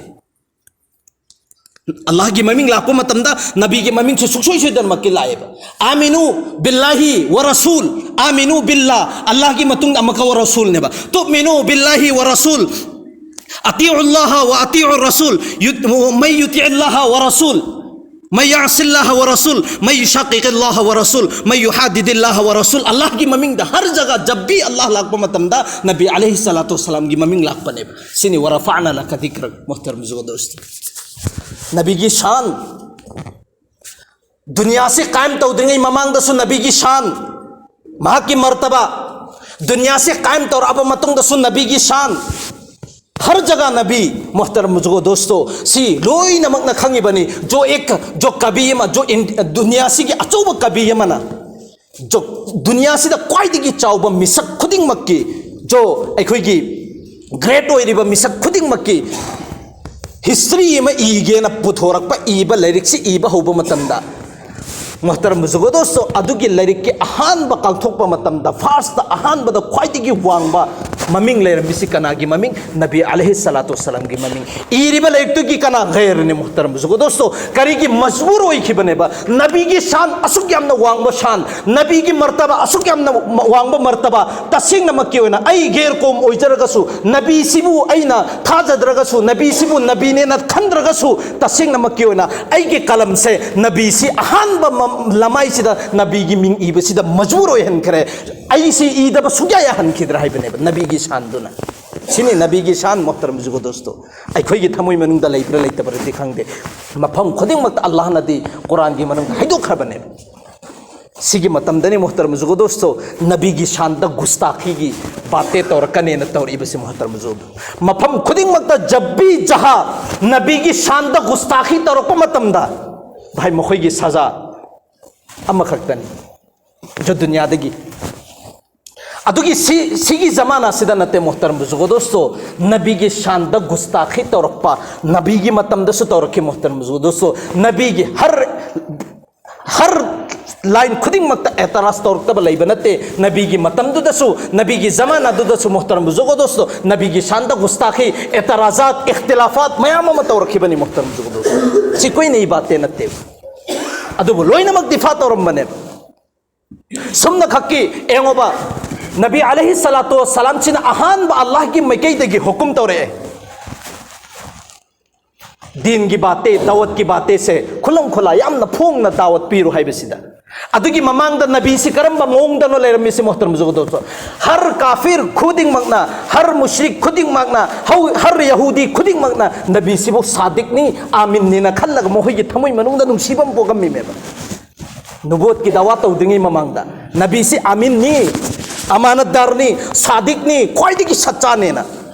ꯑꯜꯂꯥꯍꯒꯤ ꯃꯃꯤꯡ ꯂꯥꯛꯄ ꯃꯇꯝꯗ ꯅꯕꯤꯒꯤ ꯃꯃꯤꯡꯁꯨ ꯁꯨꯛꯁꯣꯏ ꯁꯣꯏꯗꯅꯃꯛꯀꯤ ꯂꯥꯛꯑꯦꯕ꯫ "ꯑꯥꯃꯤꯅꯨ ꯕꯤꯜꯂꯥꯍꯤ ꯋ ꯔꯁꯨꯜ", "ꯑꯥꯃꯤꯅꯨ ꯕꯤꯜꯂꯥ", ꯑꯜꯂꯥꯍꯒꯤ ꯃꯇꯨꯡꯗ ꯑꯃꯨꯛꯀ "ꯋ ꯔꯁꯨꯜ" ꯅꯦꯕ꯫ "ꯇꯨꯑꯃꯤꯅꯨ ꯕꯤꯜꯂꯥꯍꯤ ꯋ ꯔꯁꯨꯜ", "ꯑꯇꯤꯎ ꯑꯜꯂꯥꯍ ꯋ ꯑꯇꯤꯎ ꯔꯁꯨꯜ", ꯌꯨ-, "ꯃꯩ ꯌꯨꯇꯤ ꯑꯜꯂꯥꯍ ꯋ ꯔꯁꯨꯜ", "ꯃꯩ ꯌꯥꯁꯤꯜꯂꯥꯍ ꯋ ꯔꯁꯨꯜ", "ꯃꯩ ꯌꯨꯁꯥꯀꯤꯛ ꯑꯜꯂꯥꯍ ꯋ ꯔꯁꯨꯜ", "ꯃꯩ ꯌꯨꯍꯥꯗꯤꯗꯤꯜꯂꯥꯍ ꯋ ꯔꯁꯨꯜ", ꯑꯜꯂꯥꯍꯒꯤ ꯃꯃꯤꯡꯗ ꯍꯔ ꯖꯒꯥ ꯖꯕ ꯚꯤ ꯑꯜꯂꯥꯍ ꯂꯥꯛꯄ ꯃꯇꯝꯗ ꯅꯕꯤ ꯑꯂꯩꯍꯤ ꯁꯂꯥꯇꯨ ꯋꯁꯁꯂꯥꯝꯒꯤ ꯃꯃꯤꯡ ꯂꯥꯛꯄꯅꯦꯕ꯫ ꯁꯤꯅꯤ "ꯋꯔꯐꯥꯅ ꯂꯀ ꯗꯤꯀ꯭ꯔꯛ", ꯃꯣꯍꯇꯔꯝ ꯕꯨꯖꯨꯒꯣ ꯗꯣꯁꯇꯣ꯫ ꯅꯕꯤꯒꯤ ꯁꯥꯟ, ꯗꯨꯅꯤꯌꯥꯁꯤ ꯀꯥꯏꯝ ꯇꯧꯗ꯭ꯔꯤꯉꯩ ꯃꯃꯥꯡꯗꯁꯨ ꯅꯕꯤꯒꯤ ꯁꯥꯟ, ꯃꯍꯥꯛꯀꯤ ꯃꯔꯇꯕꯥ, ꯗꯨꯅꯤꯌꯥꯁꯤ ꯀꯥꯏꯝ ꯇꯧꯔꯛꯑꯕ ꯃꯇꯨꯡꯗꯁꯨ ꯅꯕꯤꯒꯤ ꯁꯥꯟ, ꯍꯔ ꯖꯒꯥ ꯅꯕꯤ꯫ ꯃꯣꯍꯇꯔꯝ ꯕꯨꯖꯨꯒꯣ ꯗꯣꯁꯇꯣ, ꯁꯤ ꯂꯣꯏꯅꯃꯛꯅ ꯈꯪꯉꯤꯕꯅꯤ꯫ ꯖꯣ ꯑꯦꯛ, ꯖꯣ ꯀꯕꯤ ꯑꯃ, ꯖꯣ ꯏꯟ-, ꯗꯨꯅꯤꯌꯥꯁꯤꯒꯤ ꯑꯆꯧꯕ ꯀꯕꯤ ꯑꯃꯅ, ꯖꯣ, ꯗꯨꯅꯤꯌꯥꯁꯤꯗ ꯈ꯭ꯋꯥꯏꯗꯒꯤ ꯆꯥꯎꯕ ꯃꯤꯁꯛ ꯈꯨꯗꯤꯡꯃꯛꯀꯤ, ꯖꯣ ꯑꯩꯈꯣꯏꯒꯤ ꯒ꯭ꯔꯦꯠ ꯑꯣꯏꯔꯤꯕ ꯃꯤꯁꯛ ꯈꯨꯗꯤꯡꯃꯛꯀꯤ ꯍꯤꯁꯇ꯭ꯔꯤ ꯑꯃ ꯏꯒꯦꯅ ꯄꯨꯊꯣꯔꯛꯄ, ꯏꯕ, ꯂꯥꯏꯔꯤꯛꯁꯤ ꯏꯕ ꯍꯧꯕ ꯃꯇꯝꯗ, ꯃꯣꯍꯇꯔꯝ ꯕꯨꯖꯨꯒꯣꯗꯣꯁꯇꯣ, ꯑꯗꯨꯒꯤ ꯂꯥꯏꯔꯤꯛꯀꯤ ꯑꯍꯥꯟꯕ ꯀꯥꯡꯊꯣꯛꯄ ꯃꯇꯝꯗ, ꯐꯥꯔꯁꯇ, ꯑꯍꯥꯟꯕꯗ ꯈ꯭ꯋꯥꯏꯗꯒꯤ ꯋꯥꯡꯕ ꯃꯃꯤꯡ ꯂꯩꯔꯝꯃꯤꯁꯤ ꯀꯅꯥꯒꯤ ꯃꯃꯤꯡ? ꯅꯕꯤ ꯑꯂꯩꯍꯤ ꯁꯂꯥꯇꯨ ꯋꯁꯂꯥꯝꯒꯤ ꯃꯃꯤꯡ꯫ ꯏꯔꯤꯕ ꯂꯥꯏꯔꯤꯛꯇꯨꯒꯤ ꯀꯅꯥ? ꯒꯩꯔꯅꯤ, ꯃꯣꯍꯇꯔꯝ ꯕꯨꯖꯨꯒꯣꯗꯣꯁꯇꯣ꯫ ꯀꯔꯤꯒꯤ ꯃꯖꯕꯨꯔ ꯑꯣꯏꯈꯤꯕꯅꯦꯕ? ꯅꯕꯤꯒꯤ ꯁꯥꯟ ꯑꯁꯨꯛ ꯌꯥꯝꯅ ꯋꯥꯡꯕ ꯁꯥꯟ, ꯅꯕꯤꯒꯤ ꯃꯔꯇꯕꯥ ꯑꯁꯨꯛ ꯌꯥꯝꯅ ꯋꯥꯡꯕ ꯃꯔꯇꯕꯥ, ꯇꯁꯦꯡꯅꯃꯛꯀꯤ ꯑꯣꯏꯅ ꯑꯩ ꯒꯦꯔ ꯀꯣꯝ ꯑꯣꯏꯖꯔꯒꯁꯨ, ꯅꯕꯤꯁꯤꯕꯨ ꯑꯩꯅ ꯊꯥꯖꯗ꯭ꯔꯒꯁꯨ, ꯅꯕꯤꯁꯤꯕꯨ ꯅꯕꯤꯅꯦꯅ ꯈꯟꯗ꯭ꯔꯒꯁꯨ, ꯇꯁꯦꯡꯅꯃꯛꯀꯤ ꯑꯣꯏꯅ ꯑꯩꯒꯤ ꯀꯂꯝꯁꯦ ꯅꯕꯤꯁꯤ ꯑꯍꯥꯟꯕ ꯃ-, ꯂꯃꯥꯏꯁꯤꯗ ꯅꯕꯤꯒꯤ ꯃꯤꯡ ꯏꯕꯁꯤꯗ ꯃꯖꯕꯨꯔ ꯑꯣꯏꯍꯟꯈ꯭ꯔꯦ꯫ ꯑꯩꯁꯤ ꯏꯗꯕ ꯁꯨꯡꯌꯥ ꯌꯥꯍꯟꯈꯤꯗ꯭ꯔꯦ ꯍꯥꯏꯕꯅꯦꯕ ꯅꯕꯤꯒꯤ ꯁꯥꯟꯗꯨꯅ꯫ ꯁꯤꯅꯤ ꯅꯕꯤꯒꯤ ꯁꯥꯟ, ꯃꯣꯍꯇꯔꯝ ꯕꯨꯖꯨꯒꯣꯗꯣꯁꯇꯣ꯫ ꯑꯩꯈꯣꯏꯒꯤ ꯊꯃꯣꯏ ꯃꯅꯨꯡꯗ ꯂꯩꯕ꯭ꯔꯥ ꯂꯩꯇꯕ꯭ꯔꯗꯤ ꯈꯪꯗꯦ, ꯃꯐꯝ ꯈꯨꯗꯤꯡꯃꯛꯇ ꯑꯜꯂꯥꯍꯅꯗꯤ ꯀꯨꯔꯥꯟꯒꯤ ꯃꯅꯨꯡꯗ ꯍꯥꯏꯗꯣꯛꯈ꯭ꯔꯕꯅꯦꯕ꯫ ꯁꯤꯒꯤ ꯃꯇꯝꯗꯅꯤ, ꯃꯣꯍꯇꯔꯝ ꯕꯨꯖꯨꯒꯣꯗꯣꯁꯇꯣ, ꯅꯕꯤꯒꯤ ꯁꯥꯟꯗ ꯒꯨꯁꯇꯥꯈꯤꯒꯤ ꯕꯥꯇꯦ ꯇꯧꯔꯛꯀꯅꯦꯅ ꯇꯧꯔꯛꯏꯕꯁꯤ, ꯃꯣꯍꯇꯔꯝ ꯕꯨꯖꯨꯒꯣꯗꯣ꯫ ꯃꯐꯝ ꯈꯨꯗꯤꯡꯃꯛꯇ ꯖꯕꯤ ꯖꯍꯥ ꯅꯕꯤꯒꯤ ꯁꯥꯟꯗ ꯒꯨꯁꯇꯥꯈꯤ ꯇꯧꯔꯛꯄ ꯃꯇꯝꯗ, ꯚꯥꯏ, ꯃꯈꯣꯏꯒꯤ ꯁꯖꯥ ꯑꯃꯈꯛꯇꯅꯤ꯫ ꯖꯣ ꯗꯨꯅꯤꯌꯥꯗꯒꯤ꯫ ꯑꯗꯨꯒꯤ ꯁꯤ, ꯁꯤꯒꯤ ꯖꯃꯥꯅꯥꯁꯤꯗ ꯅꯠꯇꯦ, ꯃꯣꯍꯇꯔꯝ ꯕꯨꯖꯨꯒꯣꯗꯣꯁꯇꯣ, ꯅꯕꯤꯒꯤ ꯁꯥꯟꯗ ꯒꯨꯁꯇꯥꯈꯤ ꯇꯧꯔꯛꯄ, ꯅꯕꯤꯒꯤ ꯃꯇꯝꯗꯁꯨ ꯇꯧꯔꯛꯈꯤ, ꯃꯣꯍꯇꯔꯝ ꯕꯨꯖꯨꯒꯣꯗꯣꯁꯇꯣ, ꯅꯕꯤꯒꯤ ꯍꯔ, ꯍꯔ ꯂꯥꯏꯟ ꯈꯨꯗꯤꯡꯃꯛꯇ ꯑꯦꯇꯔꯥꯖ ꯇꯧꯔꯛꯇꯕ ꯂꯩꯕ ꯅꯠꯇꯦ꯫ ꯅꯕꯤꯒꯤ ꯃꯇꯝꯗꯨꯗꯁꯨ, ꯅꯕꯤꯒꯤ ꯖꯃꯥꯅꯥꯗꯨꯗꯁꯨ, ꯃꯣꯍꯇꯔꯝ ꯕꯨꯖꯨꯒꯣꯗꯣꯁꯇꯣ, ꯅꯕꯤꯒꯤ ꯁꯥꯟꯗ ꯒꯨꯁꯇꯥꯈꯤ, ꯑꯦꯇꯔꯥꯖꯥꯠ, ꯏꯈꯇꯤꯂꯥꯐꯥꯠ ꯃꯌꯥꯝ ꯑꯃ ꯇꯧꯔꯛꯈꯤꯕꯅꯤ, ꯃꯣꯍꯇꯔꯝ ꯕꯨꯖꯨꯒꯣꯗꯣꯁꯇꯣ꯫ ꯁꯤ ꯀꯨꯏꯅ ꯏꯕꯥꯇꯦ ꯅꯠꯇꯦꯕ꯫ ꯑꯗꯨꯕꯨ ꯂꯣꯏꯅꯃꯛ ꯗꯤꯐꯥ ꯇꯧꯔꯝꯕꯅꯦꯕ꯫ ꯁꯨꯝꯅ ꯈꯛꯀꯤ ꯌꯦꯡꯉꯣꯕ, ꯅꯕꯤ ꯑꯂꯩꯍꯤ ꯁꯂꯥꯇꯨ ꯋꯁꯁꯂꯥꯝꯁꯤꯅ ꯑꯍꯥꯟꯕ ꯑꯜꯂꯥꯍꯒꯤ ꯃꯥꯏꯀꯩꯗꯒꯤ ꯍꯨꯀꯨꯝ ꯇꯧꯔꯛꯑꯦ, ꯗꯤꯟꯒꯤ ꯕꯥꯇꯦ, ꯗꯥꯋꯠꯀꯤ ꯕꯥꯇꯦꯁꯦ ꯈꯨꯂꯪ ꯈꯨꯂꯥ ꯌꯥꯝꯅ ꯐꯣꯡꯅ ꯗꯥꯋꯠ ꯄꯤꯔꯨ ꯍꯥꯏꯕꯁꯤꯗ꯫ ꯑꯗꯨꯒꯤ ꯃꯃꯥꯡꯗ ꯅꯕꯤꯁꯤ ꯀꯔꯝꯕ ꯃꯑꯣꯡꯗꯅꯣ ꯂꯩꯔꯝꯃꯤꯁꯤ, ꯃꯣꯍꯇꯔꯝ ꯕꯨꯖꯨꯒꯣꯗꯣꯁꯇꯣ? ꯍꯔ ꯀꯥꯐꯤꯔ ꯈꯨꯗꯤꯡꯃꯛꯅ, ꯍꯔ ꯃꯨꯁ꯭ꯔꯤꯛ ꯈꯨꯗꯤꯡꯃꯛꯅ, ꯍꯧ-, ꯍꯔ ꯌꯍꯨꯗꯤ ꯈꯨꯗꯤꯡꯃꯛꯅ ꯅꯕꯤꯁꯤꯕꯨ ꯁꯥꯗꯤꯛꯅꯤ, ꯑꯥꯃꯤꯟꯅꯤꯅ ꯈꯜꯂꯒ ꯃꯈꯣꯏꯒꯤ ꯊꯃꯣꯏ ꯃꯅꯨꯡꯗ ꯅꯨꯡꯁꯤꯕ ꯑꯃ ꯄꯣꯛꯂꯝꯃꯤꯃꯦꯕ꯫ ꯅꯨꯕꯨꯋꯠꯀꯤ ꯗꯥꯋꯥ ꯇꯧꯗ꯭ꯔꯤꯉꯩ ꯃꯃꯥꯡꯗ ꯅꯕꯤꯁꯤ ꯑꯃꯤꯟꯅꯤ, ꯑꯃꯥꯅꯠꯗꯥꯔꯅꯤ, ꯁꯥꯗꯤꯛꯅꯤ, ꯈ꯭ꯋꯥꯏꯗꯒꯤ ꯁꯠꯆꯥꯅꯦꯅ꯫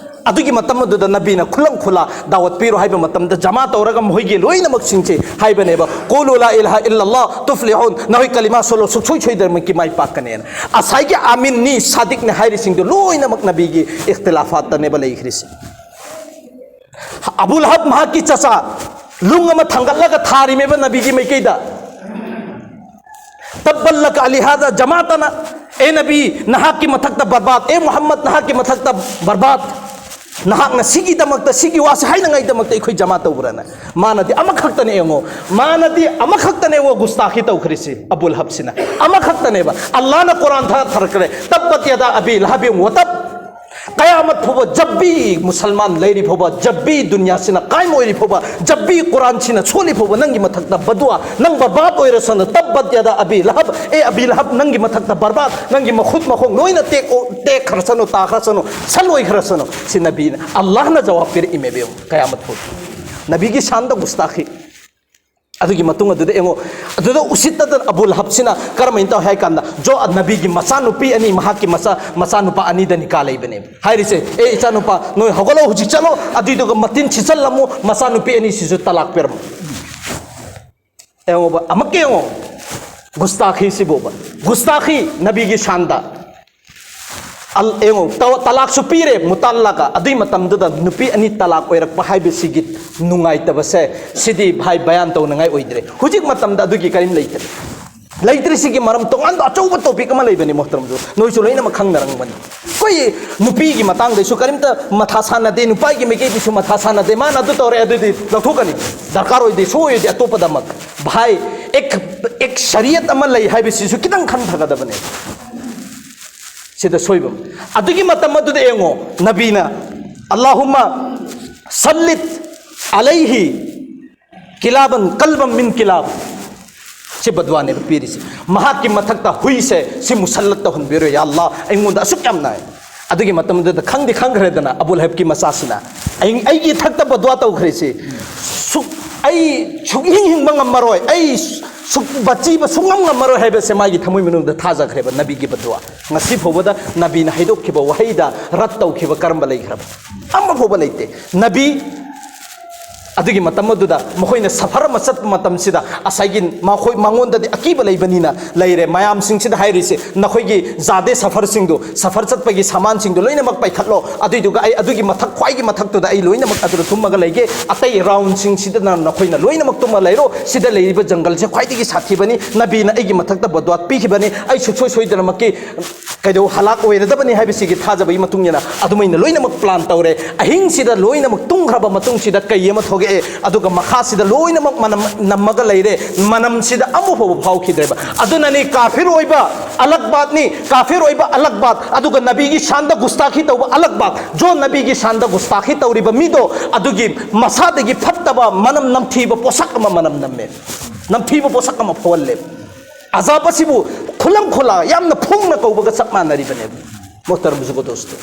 ꯑꯗꯨꯒꯤ ꯃꯇꯝ ꯑꯗꯨꯗ ꯅꯕꯤꯅ ꯈꯨꯂꯪ ꯈꯨꯂꯥ ꯗꯥꯋꯠ ꯄꯤꯔꯣ ꯍꯥꯏꯕ ꯃꯇꯝꯗ ꯖꯃꯥ ꯇꯧꯔꯒ ꯃꯈꯣꯏꯒꯤ ꯂꯣꯏꯅꯃꯛꯁꯤꯡꯁꯦ ꯍꯥꯏꯕꯅꯦꯕ, "ꯀꯨꯂꯨ ꯂꯥ ꯏꯂꯥꯍ ꯏꯜꯂꯜꯂꯥꯍ ꯇꯨꯐ꯭ꯂꯤꯍꯨꯟ", ꯅꯈꯣꯏ ꯀꯂꯤꯃꯥ ꯁꯣꯜꯂꯣ, ꯁꯨꯡꯁꯣꯏ ꯁꯣꯏꯗꯅꯃꯛꯀꯤ ꯃꯥꯏ ꯄꯥꯛꯀꯅꯦꯅ꯫ ꯉꯁꯥꯏꯒꯤ ꯑꯥꯃꯤꯟꯅꯤ, ꯁꯥꯗꯤꯛꯅꯤ ꯍꯥꯏꯔꯤꯁꯤꯡꯗꯣ ꯂꯣꯏꯅꯃꯛ ꯅꯕꯤꯒꯤ ꯏꯈꯇꯤꯂꯥꯐꯥꯠꯇꯅꯦꯕ ꯂꯩꯈ꯭ꯔꯤꯁꯦ꯫ ꯑꯕꯨ ꯂꯍꯕ ꯃꯍꯥꯛꯀꯤ ꯆꯆꯥ ꯂꯨꯡ ꯑꯃ ꯊꯥꯡꯒꯠꯂꯒ ꯊꯥꯔꯤꯃꯦꯕ ꯅꯕꯤꯒꯤ ꯃꯥꯏꯀꯩꯗ꯫ "ꯇꯕꯜ ꯂꯀ ꯑꯂꯤꯍꯥꯗ ꯖꯃꯥꯇꯅ", ꯑꯦ ꯅꯕꯤ, ꯅꯍꯥꯛꯀꯤ ꯃꯊꯛꯇ ꯕꯔꯕꯥꯗ, ꯑꯦ ꯃꯨꯍꯝꯃꯗ, ꯅꯍꯥꯛꯀꯤ ꯃꯊꯛꯇ ꯕꯔꯕꯥꯗ, ꯅꯍꯥꯛꯅ ꯁꯤꯒꯤꯗꯃꯛꯇ, ꯁꯤꯒꯤ ꯋꯥꯁꯦ ꯍꯥꯏꯅꯉꯥꯏꯗꯃꯛꯇ ꯑꯩꯈꯣꯏ ꯖꯃꯥ ꯇꯧꯕ꯭ꯔꯥꯅ꯫ ꯃꯥꯅꯗꯤ ꯑꯃꯈꯛꯇꯅꯦ ꯌꯦꯡꯉꯣ, ꯃꯥꯅꯗꯤ ꯑꯃꯈꯛꯇꯅꯦ ꯌꯦꯡꯉꯣ ꯒꯨꯁꯇꯥꯈꯤ ꯇꯧꯈ꯭ꯔꯤꯁꯤ, ꯑꯕꯨ ꯂꯍꯕꯁꯤꯅ ꯑꯃꯈꯛꯇꯅꯦꯕ꯫ ꯑꯜꯂꯥꯍꯅ ꯀꯨꯔꯥꯟ ꯊꯥ ꯊꯥꯔꯛꯈ꯭ꯔꯦ, "ꯇꯕꯠ ꯌꯥꯗꯥ ꯑꯕꯤ ꯂꯍꯕꯤꯟ ꯋꯥ ꯇꯕ", ꯀꯌꯥꯃꯠ ꯐꯥꯎꯕ, ꯖꯕꯤ ꯃꯨꯁꯜꯃꯥꯟ ꯂꯩꯔꯤ ꯐꯥꯎꯕ, ꯖꯕꯤ ꯗꯨꯅꯤꯌꯥꯁꯤꯅ ꯀꯥꯏꯝ ꯑꯣꯏꯔꯤ ꯐꯥꯎꯕ, ꯖꯕꯤ ꯀꯨꯔꯥꯟꯁꯤꯅ ꯁꯣꯜꯂꯤ ꯐꯥꯎꯕ, ꯅꯪꯒꯤ ꯃꯊꯛꯇ ꯕꯗꯨꯋꯥ, ꯅꯪ ꯕꯔꯕꯥꯗ ꯑꯣꯏꯔꯁꯅꯨ, ꯇꯕꯠ ꯌꯥꯗꯥ ꯑꯕꯤ ꯂꯍꯕ, ꯑꯦ ꯑꯕꯤ ꯂꯍꯕ, ꯅꯪꯒꯤ ꯃꯊꯛꯇ ꯕꯔꯕꯥꯗ, ꯅꯪꯒꯤ ꯃꯈꯨꯠ ꯃꯈꯣꯡ ꯂꯣꯏꯅ ꯇꯦꯛ-, ꯇꯦꯛꯈ꯭ꯔꯁꯅꯨ, ꯇꯥꯈ꯭ꯔꯁꯅꯨ, ꯁꯟ ꯑꯣꯏꯈ꯭ꯔꯁꯅꯨ꯫ ꯁꯤ ꯅꯕꯤꯅ, ꯑꯜꯂꯥꯍꯅ ꯖꯋꯥꯕ ꯄꯤꯔꯛꯏꯃꯦꯕ, ꯌꯦꯡꯉꯨ, ꯀꯌꯥꯃꯠ ꯐꯥꯎꯕ꯫ ꯅꯕꯤꯒꯤ ꯁꯥꯟꯗ ꯒꯨꯁꯇꯥꯈꯤ꯫ ꯑꯗꯨꯒꯤ ꯃꯇꯨꯡ ꯑꯗꯨꯗ ꯌꯦꯡꯉꯣ, ꯑꯗꯨꯗ ꯎꯁꯤꯠꯇꯗꯅ ꯑꯕꯨ ꯂꯍꯕꯁꯤꯅ ꯀꯔꯝꯍꯥꯏꯅ ꯇꯧ ꯍꯥꯏ ꯀꯥꯟꯗ, ꯖꯣ ꯅꯕꯤꯒꯤ ꯃꯆꯥꯅꯨꯄꯤ ꯑꯅꯤ, ꯃꯍꯥꯛꯀꯤ ꯃꯆꯥ, ꯃꯆꯥꯅꯨꯄꯥ ꯑꯅꯤꯗ ꯅꯤꯀꯥ ꯂꯩꯕꯅꯦꯕ꯫ ꯍꯥꯏꯔꯤꯁꯦ, "ꯑꯦ ꯏꯆꯥꯅꯨꯄꯥ, ꯅꯣꯏ ꯍꯧꯒꯠꯂꯣ, ꯍꯧꯖꯤꯛ ꯆꯠꯂꯣ, ꯑꯗꯨꯏꯗꯨꯒ ꯃꯇꯤꯟ ꯁꯤꯠꯆꯜꯂꯝꯃꯨ, ꯃꯆꯥꯅꯨꯄꯤ ꯑꯅꯤꯁꯤꯁꯨ ꯇꯂꯥꯛ ꯄꯤꯔꯝꯃꯨ"꯫ ꯌꯦꯡꯉꯣꯕ, ꯑꯃꯨꯛꯀ ꯌꯦꯡꯉꯣ, ꯒꯨꯁꯇꯥꯈꯤꯁꯤꯕꯣꯕ, ꯒꯨꯁꯇꯥꯈꯤ ꯅꯕꯤꯒꯤ ꯁꯥꯟꯗ꯫ ꯑꯜ-, ꯌꯦꯡꯉꯣ, ꯇ-, ꯇꯂꯥꯛꯁꯨ ꯄꯤꯔꯦ, ꯃꯨꯇꯥꯜꯂꯥꯀ꯫ ꯑꯗꯨꯏ ꯃꯇꯝꯗꯨꯗ ꯅꯨꯄꯤ ꯑꯅꯤ ꯇꯂꯥꯛ ꯑꯣꯏꯔꯛꯄ ꯍꯥꯏꯕꯁꯤꯒꯤ ꯅꯨꯡꯉꯥꯏꯇꯕꯁꯦ, ꯁꯤꯗꯤ ꯚꯥꯏ ꯕꯌꯥꯟ ꯇꯧꯅꯉꯥꯏ ꯑꯣꯏꯗ꯭ꯔꯦ꯫ ꯍꯧꯖꯤꯛ ꯃꯇꯝꯗ ꯑꯗꯨꯒꯤ ꯀꯔꯤꯝ ꯂꯩꯇ꯭ꯔꯦ꯫ ꯂꯩꯇ꯭ꯔꯤꯁꯤꯒꯤ ꯃꯔꯝ ꯇꯣꯉꯥꯟꯕ ꯑꯆꯧꯕ ꯇꯣꯄꯤꯛ ꯑꯃ ꯂꯩꯕꯅꯤ, ꯃꯣꯍꯇꯔꯝꯁꯨ, ꯅꯣꯏꯁꯨ ꯂꯣꯏꯅꯃꯛ ꯈꯪꯅꯔꯝꯒꯅꯤ꯫ ꯑꯩꯈꯣꯏ ꯅꯨꯄꯤꯒꯤ ꯃꯇꯥꯡꯗꯁꯨ ꯀꯔꯤꯝꯇ ꯃꯊꯥ ꯁꯥꯟꯅꯗꯦ, ꯅꯨꯄꯥꯒꯤ ꯃꯥꯏꯀꯩꯗꯁꯨ ꯃꯊꯥ ꯁꯥꯟꯅꯗꯦ꯫ ꯃꯥꯅ ꯑꯗꯨ ꯇꯧꯔꯦ, ꯑꯗꯨꯗꯤ ꯂꯧꯊꯣꯛꯀꯅꯤ, ꯗꯔꯀꯥꯔ ꯑꯣꯏꯗꯦ, ꯁꯣꯏ ꯑꯣꯏꯗꯦ, ꯑꯇꯣꯞꯄꯗ ꯑꯃ꯫ ꯚꯥꯏ, ꯑꯦꯛ, ꯑꯦꯛ ꯁꯔꯤꯌꯠ ꯑꯃ ꯂꯩ ꯍꯥꯏꯕꯁꯤꯁꯨ ꯈꯤꯇꯪ ꯈꯟꯊꯒꯗꯕꯅꯦ꯫ ꯁꯤꯗ ꯁꯣꯏꯕ ꯑꯃ꯫ ꯑꯗꯨꯒꯤ ꯃꯇꯝ ꯑꯗꯨꯗ ꯌꯦꯡꯉꯣ, ꯅꯕꯤꯅ, "ꯑꯜꯂꯥꯍꯨꯝꯃ ꯁꯜꯂꯤꯠ ꯑꯂꯩꯍꯤ ꯀꯤꯂꯥꯕꯟ ꯀꯜꯕꯝ ꯃꯤꯟ ꯀꯤꯂꯥꯕ"꯫ ꯁꯤ ꯕꯗꯋꯥꯅꯦꯕ ꯄꯤꯔꯤꯁꯦ꯫ "ꯃꯍꯥꯛꯀꯤ ꯃꯊꯛꯇ ꯍꯨꯏꯁꯦ ꯁꯤ ꯃꯨꯁꯜꯂꯠ ꯇꯧꯍꯟꯕꯤꯔꯣ, ꯌꯥ ꯑꯜꯂꯥ, ꯑꯩꯉꯣꯟꯗ ꯑꯁꯨꯛ ꯌꯥꯝ ꯅꯥꯏ"꯫ ꯑꯗꯨꯒꯤ ꯃꯇꯝꯗꯨꯗ ꯈꯪꯗꯤ ꯈꯪꯈ꯭ꯔꯦꯗꯅ, ꯑꯕꯨ ꯂꯍꯕꯀꯤ ꯃꯆꯥꯁꯤꯅ, "ꯑꯩ, ꯑꯩꯒꯤ ꯏꯊꯛꯇ ꯕꯗꯋꯥ ꯇꯧꯈ꯭ꯔꯤꯁꯤ, ꯁꯨꯛ, ꯑꯩ ꯁꯨꯛꯍꯤꯡ ꯍꯤꯡꯕ ꯉꯝꯃꯔꯣꯏ, ꯑꯩ ꯁꯨꯛ ꯕꯆꯤꯕ ꯁꯨꯡꯉꯝ ꯉꯝꯃꯔꯣꯏ ꯍꯥꯏꯕꯁꯦ ꯃꯥꯒꯤ ꯊꯃꯣꯏ ꯃꯅꯨꯡꯗ ꯊꯥꯖꯈ꯭ꯔꯦꯕ꯫ ꯅꯕꯤꯒꯤ ꯕꯗꯨꯋꯥ, ꯉꯁꯤ ꯐꯥꯎꯕꯗ ꯅꯕꯤꯅ ꯍꯥꯏꯗꯣꯛꯈꯤꯕ ꯋꯥꯍꯩꯗ ꯔꯠ ꯇꯧꯈꯤꯕ ꯀꯔꯝꯕ ꯂꯩꯈ꯭ꯔꯕ? ꯑꯃ ꯐꯥꯎꯕ ꯂꯩꯇꯦ꯫ ꯅꯕꯤ ꯑꯗꯨꯒꯤ ꯃꯇꯝ ꯑꯗꯨꯗ ꯃꯈꯣꯏꯅ ꯁꯐꯔ ꯑꯃ ꯆꯠꯄ ꯃꯇꯝꯁꯤꯗ ꯉꯁꯥꯏꯒꯤ ꯃꯈꯣꯏ ꯃꯉꯣꯟꯗꯗꯤ ꯑꯀꯤꯕ ꯂꯩꯕꯅꯤꯅ ꯂꯩꯔꯦ꯫ ꯃꯌꯥꯝꯁꯤꯡꯁꯤꯗ ꯍꯥꯏꯔꯤꯁꯦ, "ꯅꯈꯣꯏꯒꯤ ꯖꯥꯗꯦ ꯁꯐꯔꯁꯤꯡꯗꯨ, ꯁꯐꯔ ꯆꯠꯄꯒꯤ ꯁꯥꯃꯥꯟꯁꯤꯡꯗꯨ ꯂꯣꯏꯅꯃꯛ ꯄꯥꯏꯈꯠꯂꯣ, ꯑꯗꯨꯏꯗꯨꯒ ꯑꯩ ꯑꯗꯨꯒꯤ ꯃꯊꯛ, ꯈ꯭ꯋꯥꯏꯒꯤ ꯃꯊꯛꯇꯨꯗ ꯑꯩ ꯂꯣꯏꯅꯃꯛ ꯑꯗꯨꯗ ꯇꯨꯝꯃꯒ ꯂꯩꯒꯦ, ꯑꯇꯩ ꯔꯥꯎꯟꯁꯤꯡꯁꯤꯗꯅ ꯅꯈꯣꯏꯅ ꯂꯣꯏꯅꯃꯛ ꯇꯨꯝꯃ ꯂꯩꯔꯣ, ꯁꯤꯗ ꯂꯩꯔꯤꯕ ꯖꯪꯒꯜꯁꯦ ꯈ꯭ꯋꯥꯏꯗꯒꯤ ꯁꯥꯊꯤꯕꯅꯤ, ꯅꯕꯤꯅ ꯑꯩꯒꯤ ꯃꯊꯛꯇ ꯕꯗꯨꯋꯥ ꯄꯤꯈꯤꯕꯅꯤ, ꯑꯩ ꯁꯨꯡꯁꯣꯏ ꯁꯣꯏꯗꯅꯃꯛꯀꯤ ꯀꯩꯗꯧ ꯍꯂꯥꯛ ꯑꯣꯏꯔꯗꯕꯅꯤ" ꯍꯥꯏꯕꯁꯤꯒꯤ ꯊꯥꯖꯕꯒꯤ ꯃꯇꯨꯡ ꯏꯟꯅ ꯑꯗꯨꯃꯥꯏꯅ ꯂꯣꯏꯅꯃꯛ ꯄ꯭ꯂꯥꯟ ꯇꯧꯔꯦ꯫ ꯑꯍꯤꯡꯁꯤꯗ ꯂꯣꯏꯅꯃꯛ ꯇꯨꯝꯈ꯭ꯔꯕ ꯃꯇꯨꯡꯁꯤꯗ ꯀꯩ ꯑꯃ ꯊꯣꯛꯂꯛꯑꯦ, ꯑꯗꯨꯒ ꯃꯈꯥꯁꯤꯗ ꯂꯣꯏꯅꯃꯛ ꯃꯅꯝ ꯅꯝꯃꯒ ꯂꯩꯔꯦ, ꯃꯅꯝꯁꯤꯗ ꯑꯃ ꯐꯥꯎꯕ ꯐꯥꯎꯈꯤꯗ꯭ꯔꯦꯕ꯫ ꯑꯗꯨꯅꯅꯤ ꯀꯥꯐꯤꯔ ꯑꯣꯏꯕ ꯑꯂꯛꯕꯥꯠꯅꯤ, ꯀꯥꯐꯤꯔ ꯑꯣꯏꯕ ꯑꯂꯛꯕꯥꯠ, ꯑꯗꯨꯒ ꯅꯕꯤꯒꯤ ꯁꯥꯟꯗ ꯒꯨꯁꯇꯥꯈꯤ ꯇꯧꯕ ꯑꯂꯛꯕꯥꯠ꯫ ꯖꯣ ꯅꯕꯤꯒꯤ ꯁꯥꯟꯗ ꯒꯨꯁꯇꯥꯈꯤ ꯇꯧꯔꯤꯕ ꯃꯤꯗꯣ ꯑꯗꯨꯒꯤ ꯃꯁꯥꯗꯒꯤ ꯐꯠꯇꯕ ꯃꯅꯝ, ꯅꯝꯊꯤꯕ ꯄꯣꯠꯁꯛ ꯑꯃ ꯃꯅꯝ ꯅꯝꯃꯦ, ꯅꯝꯊꯤꯕ ꯄꯣꯠꯁꯛ ꯑꯃ ꯐꯥꯎꯍꯜꯂꯦ꯫ ꯑꯖꯥꯕ ꯑꯁꯤꯕꯨ ꯈꯨꯂꯪ ꯈꯨꯂꯥ ꯌꯥꯝꯅ ꯐꯣꯡꯅ ꯀꯧꯕꯒ ꯆꯞ ꯃꯥꯟꯅꯔꯤꯕꯅꯦꯕ, ꯃꯣꯍꯇꯔꯝ ꯕꯨꯖꯨꯔꯒ ꯗꯣꯁꯇꯣ꯫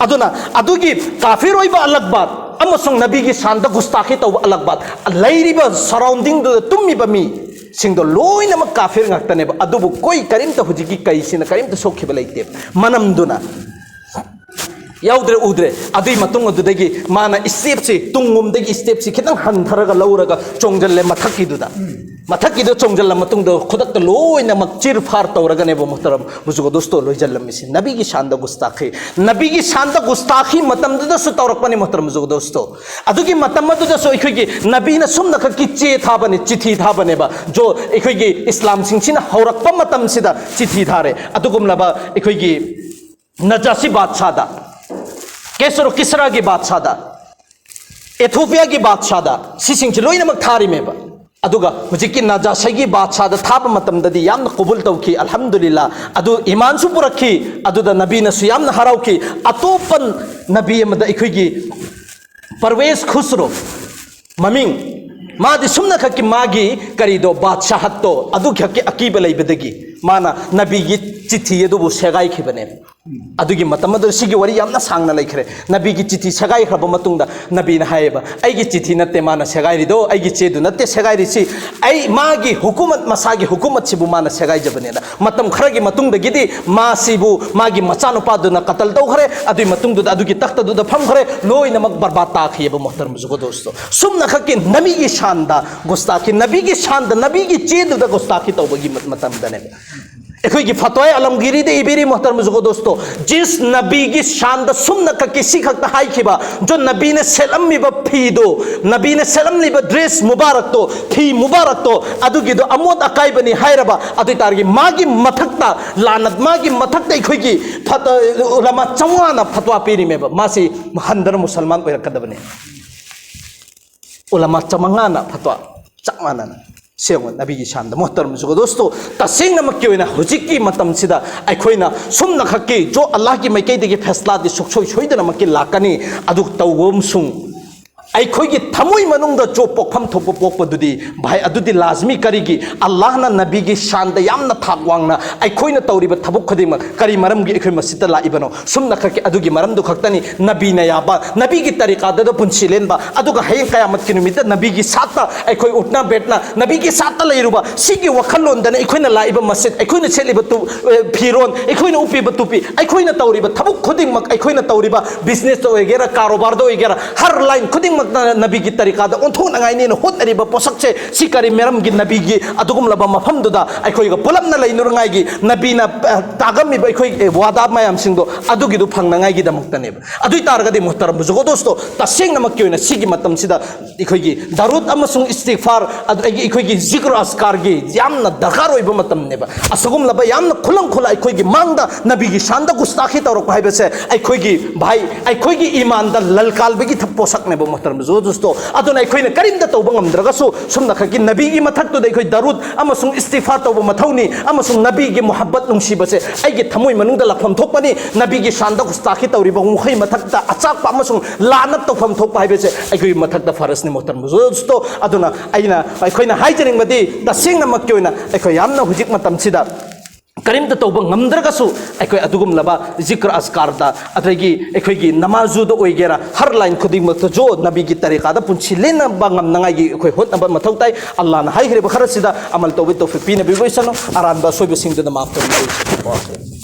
ꯑꯗꯨꯅ ꯑꯗꯨꯒꯤ ꯀꯥꯐꯤꯔ ꯑꯣꯏꯕ ꯑꯂꯛꯕꯥꯠ ꯑꯃꯁꯨꯡ ꯅꯕꯤꯒꯤ ꯁꯥꯟꯗ ꯒꯨꯁꯇꯥꯈꯤ ꯇꯧꯕ ꯑꯂꯛꯕꯥꯠ, ꯂꯩꯔꯤꯕ ꯁꯔꯥꯎꯟꯗꯤꯡꯗꯨꯗ ꯇꯨꯝꯃꯤꯕ ꯃꯤꯁꯤꯡꯗꯣ ꯂꯣꯏꯅꯃꯛ ꯀꯥꯐꯤꯔ ꯉꯥꯛꯇꯅꯦꯕ꯫ ꯑꯗꯨꯕꯨ ꯀꯣꯏ ꯀꯔꯤꯝꯇ ꯍꯧꯖꯤꯛꯀꯤ ꯀꯩꯁꯤꯅ ꯀꯔꯤꯝꯇ ꯁꯣꯛꯈꯤꯕ ꯂꯩꯇꯦꯕ꯫ ꯃꯅꯝꯗꯨꯅ ꯌꯥꯎꯗ꯭ꯔꯦ, ꯎꯗ꯭ꯔꯦ꯫ ꯑꯗꯨꯒꯤ ꯃꯇꯨꯡ ꯑꯗꯨꯗꯒꯤ ꯃꯥꯅ ꯏꯁꯇꯦꯞꯁꯤ, ꯇꯨꯡꯂꯣꯝꯗꯒꯤ ꯏꯁꯇꯦꯞꯁꯤ ꯈꯤꯇꯪ ꯍꯟꯊꯔꯒ ꯂꯧꯔꯒ ꯆꯣꯡꯖꯜꯂꯦ ꯃꯊꯛꯀꯤꯗꯨꯗ꯫ ꯃꯊꯛꯀꯤꯗꯣ ꯆꯣꯡꯖꯜꯂ ꯃꯇꯨꯡꯗ ꯈꯨꯗꯛꯇ ꯂꯣꯏꯅꯃꯛ ꯆꯤꯔ ꯐꯥꯔ ꯇꯧꯔꯒꯅꯦꯕ, ꯃꯣꯍꯇꯔꯝ ꯕꯨꯖꯨꯔꯒ ꯗꯣꯁꯇꯣ, ꯂꯣꯏꯖꯜꯂꯝꯃꯤꯁꯤ꯫ ꯅꯕꯤꯒꯤ ꯁꯥꯟꯗ ꯒꯨꯁꯇꯥꯈꯤ, ꯅꯕꯤꯒꯤ ꯁꯥꯟꯗ ꯒꯨꯁꯇꯥꯈꯤ ꯃꯇꯝꯗꯨꯗꯁꯨ ꯇꯧꯔꯛꯄꯅꯤ, ꯃꯣꯍꯇꯔꯝ ꯕꯨꯖꯨꯔꯒ ꯗꯣꯁꯇꯣ꯫ ꯑꯗꯨꯒꯤ ꯃꯇꯝ ꯑꯗꯨꯗꯁꯨ ꯑꯩꯈꯣꯏꯒꯤ ꯅꯕꯤꯅ ꯁꯨꯝꯅꯈꯛꯀꯤ ꯆꯦ ꯊꯥꯕꯅꯤ, ꯆꯤꯊꯤ ꯊꯥꯕꯅꯦꯕ꯫ ꯖꯣ, ꯑꯩꯈꯣꯏꯒꯤ ꯏꯁꯂꯥꯝꯁꯤꯡꯁꯤꯅ ꯍꯧꯔꯛꯄ ꯃꯇꯝꯁꯤꯗ ꯆꯤꯊꯤ ꯊꯥꯔꯦ꯫ ꯑꯗꯨꯒꯨꯝꯂꯕ ꯑꯩꯈꯣꯏꯒꯤ ꯅꯖꯥꯁꯤ ꯕꯥꯗꯁꯥꯗ, ꯀꯦꯁꯔꯣ ꯀꯤꯁꯔꯥꯒꯤ ꯕꯥꯗꯁꯥꯗ, ꯑꯦꯊꯣꯄꯤꯌꯥꯒꯤ ꯕꯥꯗꯁꯥꯗ ꯁꯤꯁꯤꯡꯁꯤ ꯂꯣꯏꯅꯃꯛ ꯊꯥꯔꯤꯃꯦꯕ꯫ ꯑꯗꯨꯒ ꯍꯧꯖꯤꯛꯀꯤ ꯅꯖꯥꯁꯤꯒꯤ ꯕꯥꯗꯁꯥꯗ ꯊꯥꯕ ꯃꯇꯝꯗꯗꯤ ꯌꯥꯝꯅ ꯀꯕꯨꯜ ꯇꯧꯈꯤ, ꯑꯜꯍꯝꯗꯨꯂꯤꯜꯂꯥ꯫ ꯑꯗꯨ ꯏꯃꯥꯟꯁꯨ ꯄꯨꯔꯛꯈꯤ, ꯑꯗꯨꯗ ꯅꯕꯤꯅꯁꯨ ꯌꯥꯝꯅ ꯍꯔꯥꯎꯈꯤ꯫ ꯑꯇꯣꯞꯄ ꯅꯕꯤ ꯑꯃꯗ, ꯑꯩꯈꯣꯏꯒꯤ ꯄꯔꯋꯦꯖ ꯈꯨꯁꯔꯣ ꯃꯃꯤꯡ, ꯃꯥꯗꯤ ꯁꯨꯝꯅꯈꯛꯀꯤ ꯃꯥꯒꯤ ꯀꯔꯤꯗꯣ, ꯕꯥꯗꯁꯥꯍꯠꯇꯣ ꯑꯗꯨꯈꯛꯀꯤ ꯑꯀꯤꯕ ꯂꯩꯕꯗꯒꯤ ꯃꯥꯅ ꯅꯕꯤꯒꯤ ꯆꯤꯊꯤ ꯑꯗꯨꯕꯨ ꯁꯦꯒꯥꯏꯈꯤꯕꯅꯦ꯫ ꯑꯗꯨꯒꯤ ꯃꯇꯝ ꯑꯗꯨꯗ ꯁꯤꯒꯤ ꯋꯥꯔꯤ ꯌꯥꯝꯅ ꯁꯥꯡꯅ ꯂꯩꯈ꯭ꯔꯦ꯫ ꯅꯕꯤꯒꯤ ꯆꯤꯊꯤ ꯁꯦꯒꯥꯏꯈ꯭ꯔꯕ ꯃꯇꯨꯡꯗ ꯅꯕꯤꯅ ꯍꯥꯏꯌꯦꯕ, "ꯑꯩꯒꯤ ꯆꯤꯊꯤ ꯅꯠꯇꯦ ꯃꯥꯅ ꯁꯦꯒꯥꯏꯔꯤꯗꯣ, ꯑꯩꯒꯤ ꯆꯦꯗꯨ ꯅꯠꯇꯦ ꯁꯦꯒꯥꯏꯔꯤꯁꯤ, ꯑꯩ ꯃꯥꯒꯤ ꯍꯨꯀꯨꯃꯠ, ꯃꯁꯥꯒꯤ ꯍꯨꯀꯨꯃꯠꯁꯤꯕꯨ ꯃꯥꯅ ꯁꯦꯒꯥꯏꯖꯕꯅꯦꯅ"꯫ ꯃꯇꯝ ꯈꯔꯒꯤ ꯃꯇꯨꯡꯗꯒꯤꯗꯤ ꯃꯥꯁꯤꯕꯨ ꯃꯥꯒꯤ ꯃꯆꯥꯅꯨꯄꯥꯗꯨꯅ ꯀꯇꯜ ꯇꯧꯈ꯭ꯔꯦ꯫ ꯑꯗꯨꯒꯤ ꯃꯇꯨꯡꯗꯨꯗ ꯑꯗꯨꯒꯤ ꯇꯈꯇꯗꯨꯗ ꯐꯝꯈ꯭ꯔꯦ꯫ ꯂꯣꯏꯅꯃꯛ ꯕꯔꯕꯥꯗ ꯇꯥꯈꯤꯑꯕ, ꯃꯣꯍꯇꯔꯝ ꯖꯨꯒꯣ ꯗꯣꯁꯇꯣ꯫ ꯁꯨꯝꯅꯈꯛꯀꯤ ꯅꯕꯤꯒꯤ ꯁꯥꯟꯗ ꯒꯨꯁꯇꯥꯈꯤ, ꯅꯕꯤꯒꯤ ꯁꯥꯟꯗ, ꯅꯕꯤꯒꯤ ꯆꯦꯗꯨꯗ ꯒꯨꯁꯇꯥꯈꯤ ꯇꯧꯕꯒꯤ ꯃ-, ꯃꯇꯝꯗꯅꯦꯕ꯫ ꯑꯩꯈꯣꯏꯒꯤ ꯐꯇꯋꯥ ꯑꯂꯝꯒꯤꯔꯤꯗ ꯏꯕꯤꯔꯤ, ꯃꯣꯍꯇꯔꯝ ꯖꯨꯒꯣ ꯗꯣꯁꯇꯣ, ꯖꯤꯁ ꯅꯕꯤꯒꯤ ꯁꯥꯟꯗ ꯁꯨꯝꯅꯈꯛꯀꯤ ꯁꯤ ꯈꯛꯇ ꯍꯥꯏꯈꯤꯕ, ꯖꯣ ꯅꯕꯤꯅ ꯁꯦꯠꯂꯝꯃꯤꯕ ꯐꯤꯗꯣ, ꯅꯕꯤꯅ ꯁꯦꯠꯂꯝꯂꯤꯕ ꯗ꯭ꯔꯦꯁ ꯃꯨꯕꯥꯔꯛꯇꯣ, ꯐꯤ ꯃꯨꯕꯥꯔꯛꯇꯣ, ꯑꯗꯨꯒꯤꯗꯣ ꯑꯃꯣꯠ ꯑꯀꯥꯏꯕꯅꯤ ꯍꯥꯏꯔꯕ, ꯑꯗꯨ ꯑꯣꯏ ꯇꯥꯔꯗꯤ ꯃꯥꯒꯤ ꯃꯊꯛꯇ ꯂꯥꯟꯅ, ꯃꯥꯒꯤ ꯃꯊꯛꯇ ꯑꯩꯈꯣꯏꯒꯤ ꯐꯠ-, ꯎꯂꯃꯥ ꯆꯥꯝꯃꯉꯥꯅ ꯐꯠꯋꯥ ꯄꯤꯔꯤꯃꯦꯕ, ꯃꯥꯁꯤ ꯍꯟꯗꯅ ꯃꯨꯁꯜꯃꯥꯟ ꯑꯣꯏꯔꯛꯀꯗꯕꯅꯤ꯫ ꯎꯂꯃꯥ ꯆꯥꯝꯃꯉꯥꯅ ꯐꯠꯋꯥ ꯆꯞ ꯃꯥꯟꯅꯅ꯫ ꯁꯦꯡꯕ ꯅꯕꯤꯒꯤ ꯁꯥꯟꯗ, ꯃꯣꯍꯇꯔꯝ ꯖꯨꯒꯣ ꯗꯣꯁꯇꯣ, ꯇꯁꯦꯡꯅꯃꯛꯀꯤ ꯑꯣꯏꯅ ꯍꯧꯖꯤꯛꯀꯤ ꯃꯇꯝꯁꯤꯗ ꯑꯩꯈꯣꯏꯅ ꯁꯨꯝꯅꯈꯛꯀꯤ ꯖꯣ ꯑꯜꯂꯥꯍꯒꯤ ꯃꯥꯏꯀꯩꯗꯒꯤ ꯐꯦꯁꯂꯥꯗꯤ ꯁꯨꯡꯁꯣꯏ ꯁꯣꯏꯗꯅꯃꯛꯀꯤ ꯂꯥꯛꯀꯅꯤ꯫ ꯑꯗꯨ ꯇꯧꯕ ꯑꯃꯁꯨꯡ ꯑꯩꯈꯣꯏꯒꯤ ꯊꯃꯣꯏ ꯃꯅꯨꯡꯗ ꯖꯣ ꯄꯣꯛꯐꯝ ꯊꯣꯛꯄ ꯄꯣꯛꯄꯗꯨꯗꯤ, ꯚꯥꯏ, ꯑꯗꯨꯗꯤ ꯂꯥꯖꯃꯤ꯫ ꯀꯔꯤꯒꯤ? ꯑꯜꯂꯥꯍꯅ ꯅꯕꯤꯒꯤ ꯁꯥꯟꯗ ꯌꯥꯝꯅ ꯊꯥꯛ ꯋꯥꯡꯅ ꯑꯩꯈꯣꯏꯅ ꯇꯧꯔꯤꯕ ꯊꯕꯛ ꯈꯨꯗꯤꯡꯃꯛ ꯀꯔꯤ ꯃꯔꯝꯒꯤ ꯑꯩꯈꯣꯏ ꯃꯁꯤꯗ ꯂꯥꯛꯏꯕꯅꯣ? ꯁꯨꯝꯅꯈꯛꯀꯤ ꯑꯗꯨꯒꯤ ꯃꯔꯝꯗꯨ ꯈꯛꯇꯅꯤ꯫ ꯅꯕꯤꯅ ꯌꯥꯕ, ꯅꯕꯤꯒꯤ ꯇꯔꯤꯀꯥꯗꯨꯗ ꯄꯨꯟꯁꯤ ꯂꯦꯟꯕ, ꯑꯗꯨꯒ ꯍꯌꯦꯡ ꯀꯌꯥꯃꯠꯀꯤ ꯅꯨꯃꯤꯠꯇ ꯅꯕꯤꯒꯤ ꯁꯥꯠꯇ ꯑꯩꯈꯣꯏ ꯎꯠꯅ ꯕꯦꯠꯅ ꯅꯕꯤꯒꯤ ꯁꯥꯠꯇ ꯂꯩꯔꯨꯕ, ꯁꯤꯒꯤ ꯋꯥꯈꯜꯂꯣꯟꯗꯅ ꯑꯩꯈꯣꯏꯅ ꯂꯥꯛꯏꯕ ꯃꯁꯖꯤꯗ, ꯑꯩꯈꯣꯏꯅ ꯁꯦꯠꯂꯤꯕ ꯇꯨ-, ꯑꯦ, ꯐꯤꯔꯣꯟ, ꯑꯩꯈꯣꯏꯅ ꯎꯞꯄꯤꯕ ꯇꯨꯄꯤ, ꯑꯩꯈꯣꯏꯅ ꯇꯧꯔꯤꯕ ꯊꯕꯛ ꯈꯨꯗꯤꯡꯃꯛ, ꯑꯩꯈꯣꯏꯅ ꯇꯧꯔꯤꯕ ꯕꯤꯖꯤꯅꯦꯁꯇ ꯑꯣꯏꯒꯦꯔꯥ, ꯀꯥꯔꯣꯕꯥꯔꯗ ꯑꯣꯏꯒꯦꯔꯥ, ꯍꯔ ꯂꯥꯏꯟ ꯈꯨꯗꯤꯡꯃꯛꯇ ꯅꯕꯤꯒꯤ ꯇꯔꯤꯀꯥꯗ ꯑꯣꯟꯊꯣꯛꯅꯉꯥꯏꯅꯦꯅ ꯍꯣꯠꯅꯔꯤꯕ ꯄꯣꯠꯁꯛꯁꯦ, ꯁꯤ ꯀꯔꯤ ꯃꯔꯝꯒꯤ? ꯅꯕꯤꯒꯤ ꯑꯗꯨꯒꯨꯝꯂꯕ ꯃꯐꯝꯗꯨꯗ ꯑꯩꯈꯣꯏꯒ ꯄꯨꯂꯞꯅ ꯂꯩꯅꯔꯉꯥꯏꯒꯤ, ꯅꯕꯤꯅ, ꯑ, ꯇꯥꯒꯝꯃꯤꯕ ꯑꯩꯈꯣꯏ, ꯑꯦ, ꯋꯥꯗꯥ ꯃꯌꯥꯝꯁꯤꯡꯗꯣ ꯑꯗꯨꯒꯤꯗꯨ ꯐꯪꯅꯉꯥꯏꯒꯤꯗꯃꯛꯇꯅꯦꯕ꯫ ꯑꯗꯨ ꯑꯣꯏ ꯇꯥꯔꯒꯗꯤ, ꯃꯨꯍꯇꯔꯝ ꯖꯨꯒꯣ ꯗꯣꯁꯇꯣ, ꯇꯁꯦꯡꯅꯃꯛꯀꯤ ꯑꯣꯏꯅ ꯁꯤꯒꯤ ꯃꯇꯝꯁꯤꯗ ꯑꯩꯈꯣꯏꯒꯤ ꯗꯔꯨꯗ ꯑꯃꯁꯨꯡ ꯏꯁꯇꯤꯒꯐꯥꯔ, ꯑꯗꯒꯤ ꯑꯩꯈꯣꯏꯒꯤ ꯖꯤꯀ꯭ꯔ ꯑꯁꯀꯥꯔꯒꯤ ꯌꯥꯝꯅ ꯗꯔꯀꯥꯔ ꯑꯣꯏꯕ ꯃꯇꯝꯅꯦꯕ꯫ ꯑꯁꯤꯒꯨꯝꯂꯕ ꯌꯥꯝꯅ ꯈꯨꯂꯪ ꯈꯨꯂꯥꯏ ꯑꯩꯈꯣꯏꯒꯤ ꯃꯥꯡꯗ ꯅꯕꯤꯒꯤ ꯁꯥꯟꯗ ꯒꯨꯁꯇꯥꯈꯤ ꯇꯧꯔꯛꯄ ꯍꯥꯏꯕꯁꯦ ꯑꯩꯈꯣꯏꯒꯤ, ꯚꯥꯏ, ꯑꯩꯈꯣꯏꯒꯤ ꯏꯃꯥꯟꯗ ꯂꯜꯀꯥꯜꯕꯒꯤ ꯊ-, ꯄꯣꯠꯁꯛꯅꯦꯕ, ꯃꯨꯍꯇꯔꯝ ꯖꯨꯒꯣ ꯗꯣꯁꯇꯣ꯫ ꯑꯗꯨꯅ ꯑꯩꯈꯣꯏꯅ ꯀꯔꯤꯝꯇ ꯇꯧꯕ ꯉꯝꯗ꯭ꯔꯒꯁꯨ, ꯁꯨꯝꯅꯈꯛꯀꯤ ꯅꯕꯤꯒꯤ ꯃꯊꯛꯇꯨꯗ ꯑꯩꯈꯣꯏ ꯗꯔꯨꯗ ꯑꯃꯁꯨꯡ ꯏꯁꯇꯤꯒꯐꯥꯔ ꯇꯧꯕ ꯃꯊꯧꯅꯤ, ꯑꯃꯁꯨꯡ ꯅꯕꯤꯒꯤ ꯃꯨꯍꯕꯠ ꯅꯨꯡꯁꯤꯕꯁꯦ ꯑꯩꯒꯤ ꯊꯃꯣꯏ ꯃꯅꯨꯡꯗ ꯂꯥꯛꯐꯝ ꯊꯣꯛꯄꯅꯤ꯫ ꯅꯕꯤꯒꯤ ꯁꯥꯟꯗ ꯒꯨꯁꯇꯥꯈꯤ ꯇꯧꯔꯤꯕ ꯃꯈꯩ ꯃꯊꯛꯇ ꯑꯆꯥꯛꯄ ꯑꯃꯁꯨꯡ ꯂꯥꯅꯠ ꯇꯧꯐꯝ ꯊꯣꯛꯄ ꯍꯥꯏꯕꯁꯦ ꯑꯩꯈꯣꯏꯒꯤ ꯃꯊꯛꯇ ꯐꯔꯁꯅꯤ, ꯃꯨꯍꯇꯔꯝ ꯖꯨꯒꯣ ꯗꯣꯁꯇꯣ꯫ ꯑꯗꯨꯅ ꯑꯩꯅ, ꯑꯩꯈꯣꯏꯅ ꯍꯥꯏꯖꯅꯤꯡꯕꯗꯤ, ꯇꯁꯦꯡꯅꯃꯛꯀꯤ ꯑꯣꯏꯅ ꯑꯩꯈꯣꯏ ꯌꯥꯝꯅ ꯍꯧꯖꯤꯛ ꯃꯇꯝꯁꯤꯗ ꯀꯔꯤꯝꯇ ꯇꯧꯕ ꯉꯝꯗ꯭ꯔꯒꯁꯨ ꯑꯩꯈꯣꯏ ꯑꯗꯨꯒꯨꯝꯂꯕ ꯖꯤꯀ꯭ꯔ ꯑꯁꯀꯥꯔꯗ, ꯑꯗꯒꯤ ꯑꯩꯈꯣꯏꯒꯤ ꯅꯃꯥꯖꯨꯗ ꯑꯣꯏꯒꯦꯔꯥ, ꯍꯔ ꯂꯥꯏꯟ ꯈꯨꯗꯤꯡꯃꯛꯇ ꯖꯣ ꯅꯕꯤꯒꯤ ꯇꯔꯤꯀꯥꯗ ꯄꯨꯟꯁꯤ ꯂꯦꯟꯅꯕ ꯉꯝꯅꯉꯥꯏꯒꯤ ꯑꯩꯈꯣꯏ ꯍꯣꯠꯅꯕ ꯃꯊꯧ ꯇꯥꯏ꯫ ꯑꯜꯂꯥꯍꯅ ꯍꯥꯏꯈ꯭ꯔꯤꯕ ꯈꯔꯁꯤꯗ ꯑꯃꯜ ꯇꯧꯕ ꯇꯧꯐꯤꯛ ꯄꯤꯅꯕꯤꯕ ꯑꯣꯏꯁꯅꯨ꯫ ꯑꯔꯥꯟꯕ ꯑꯁꯣꯏꯕꯁꯤꯡꯗꯨꯅ ꯃꯥꯐ ꯇꯧꯕꯤꯌꯨ꯫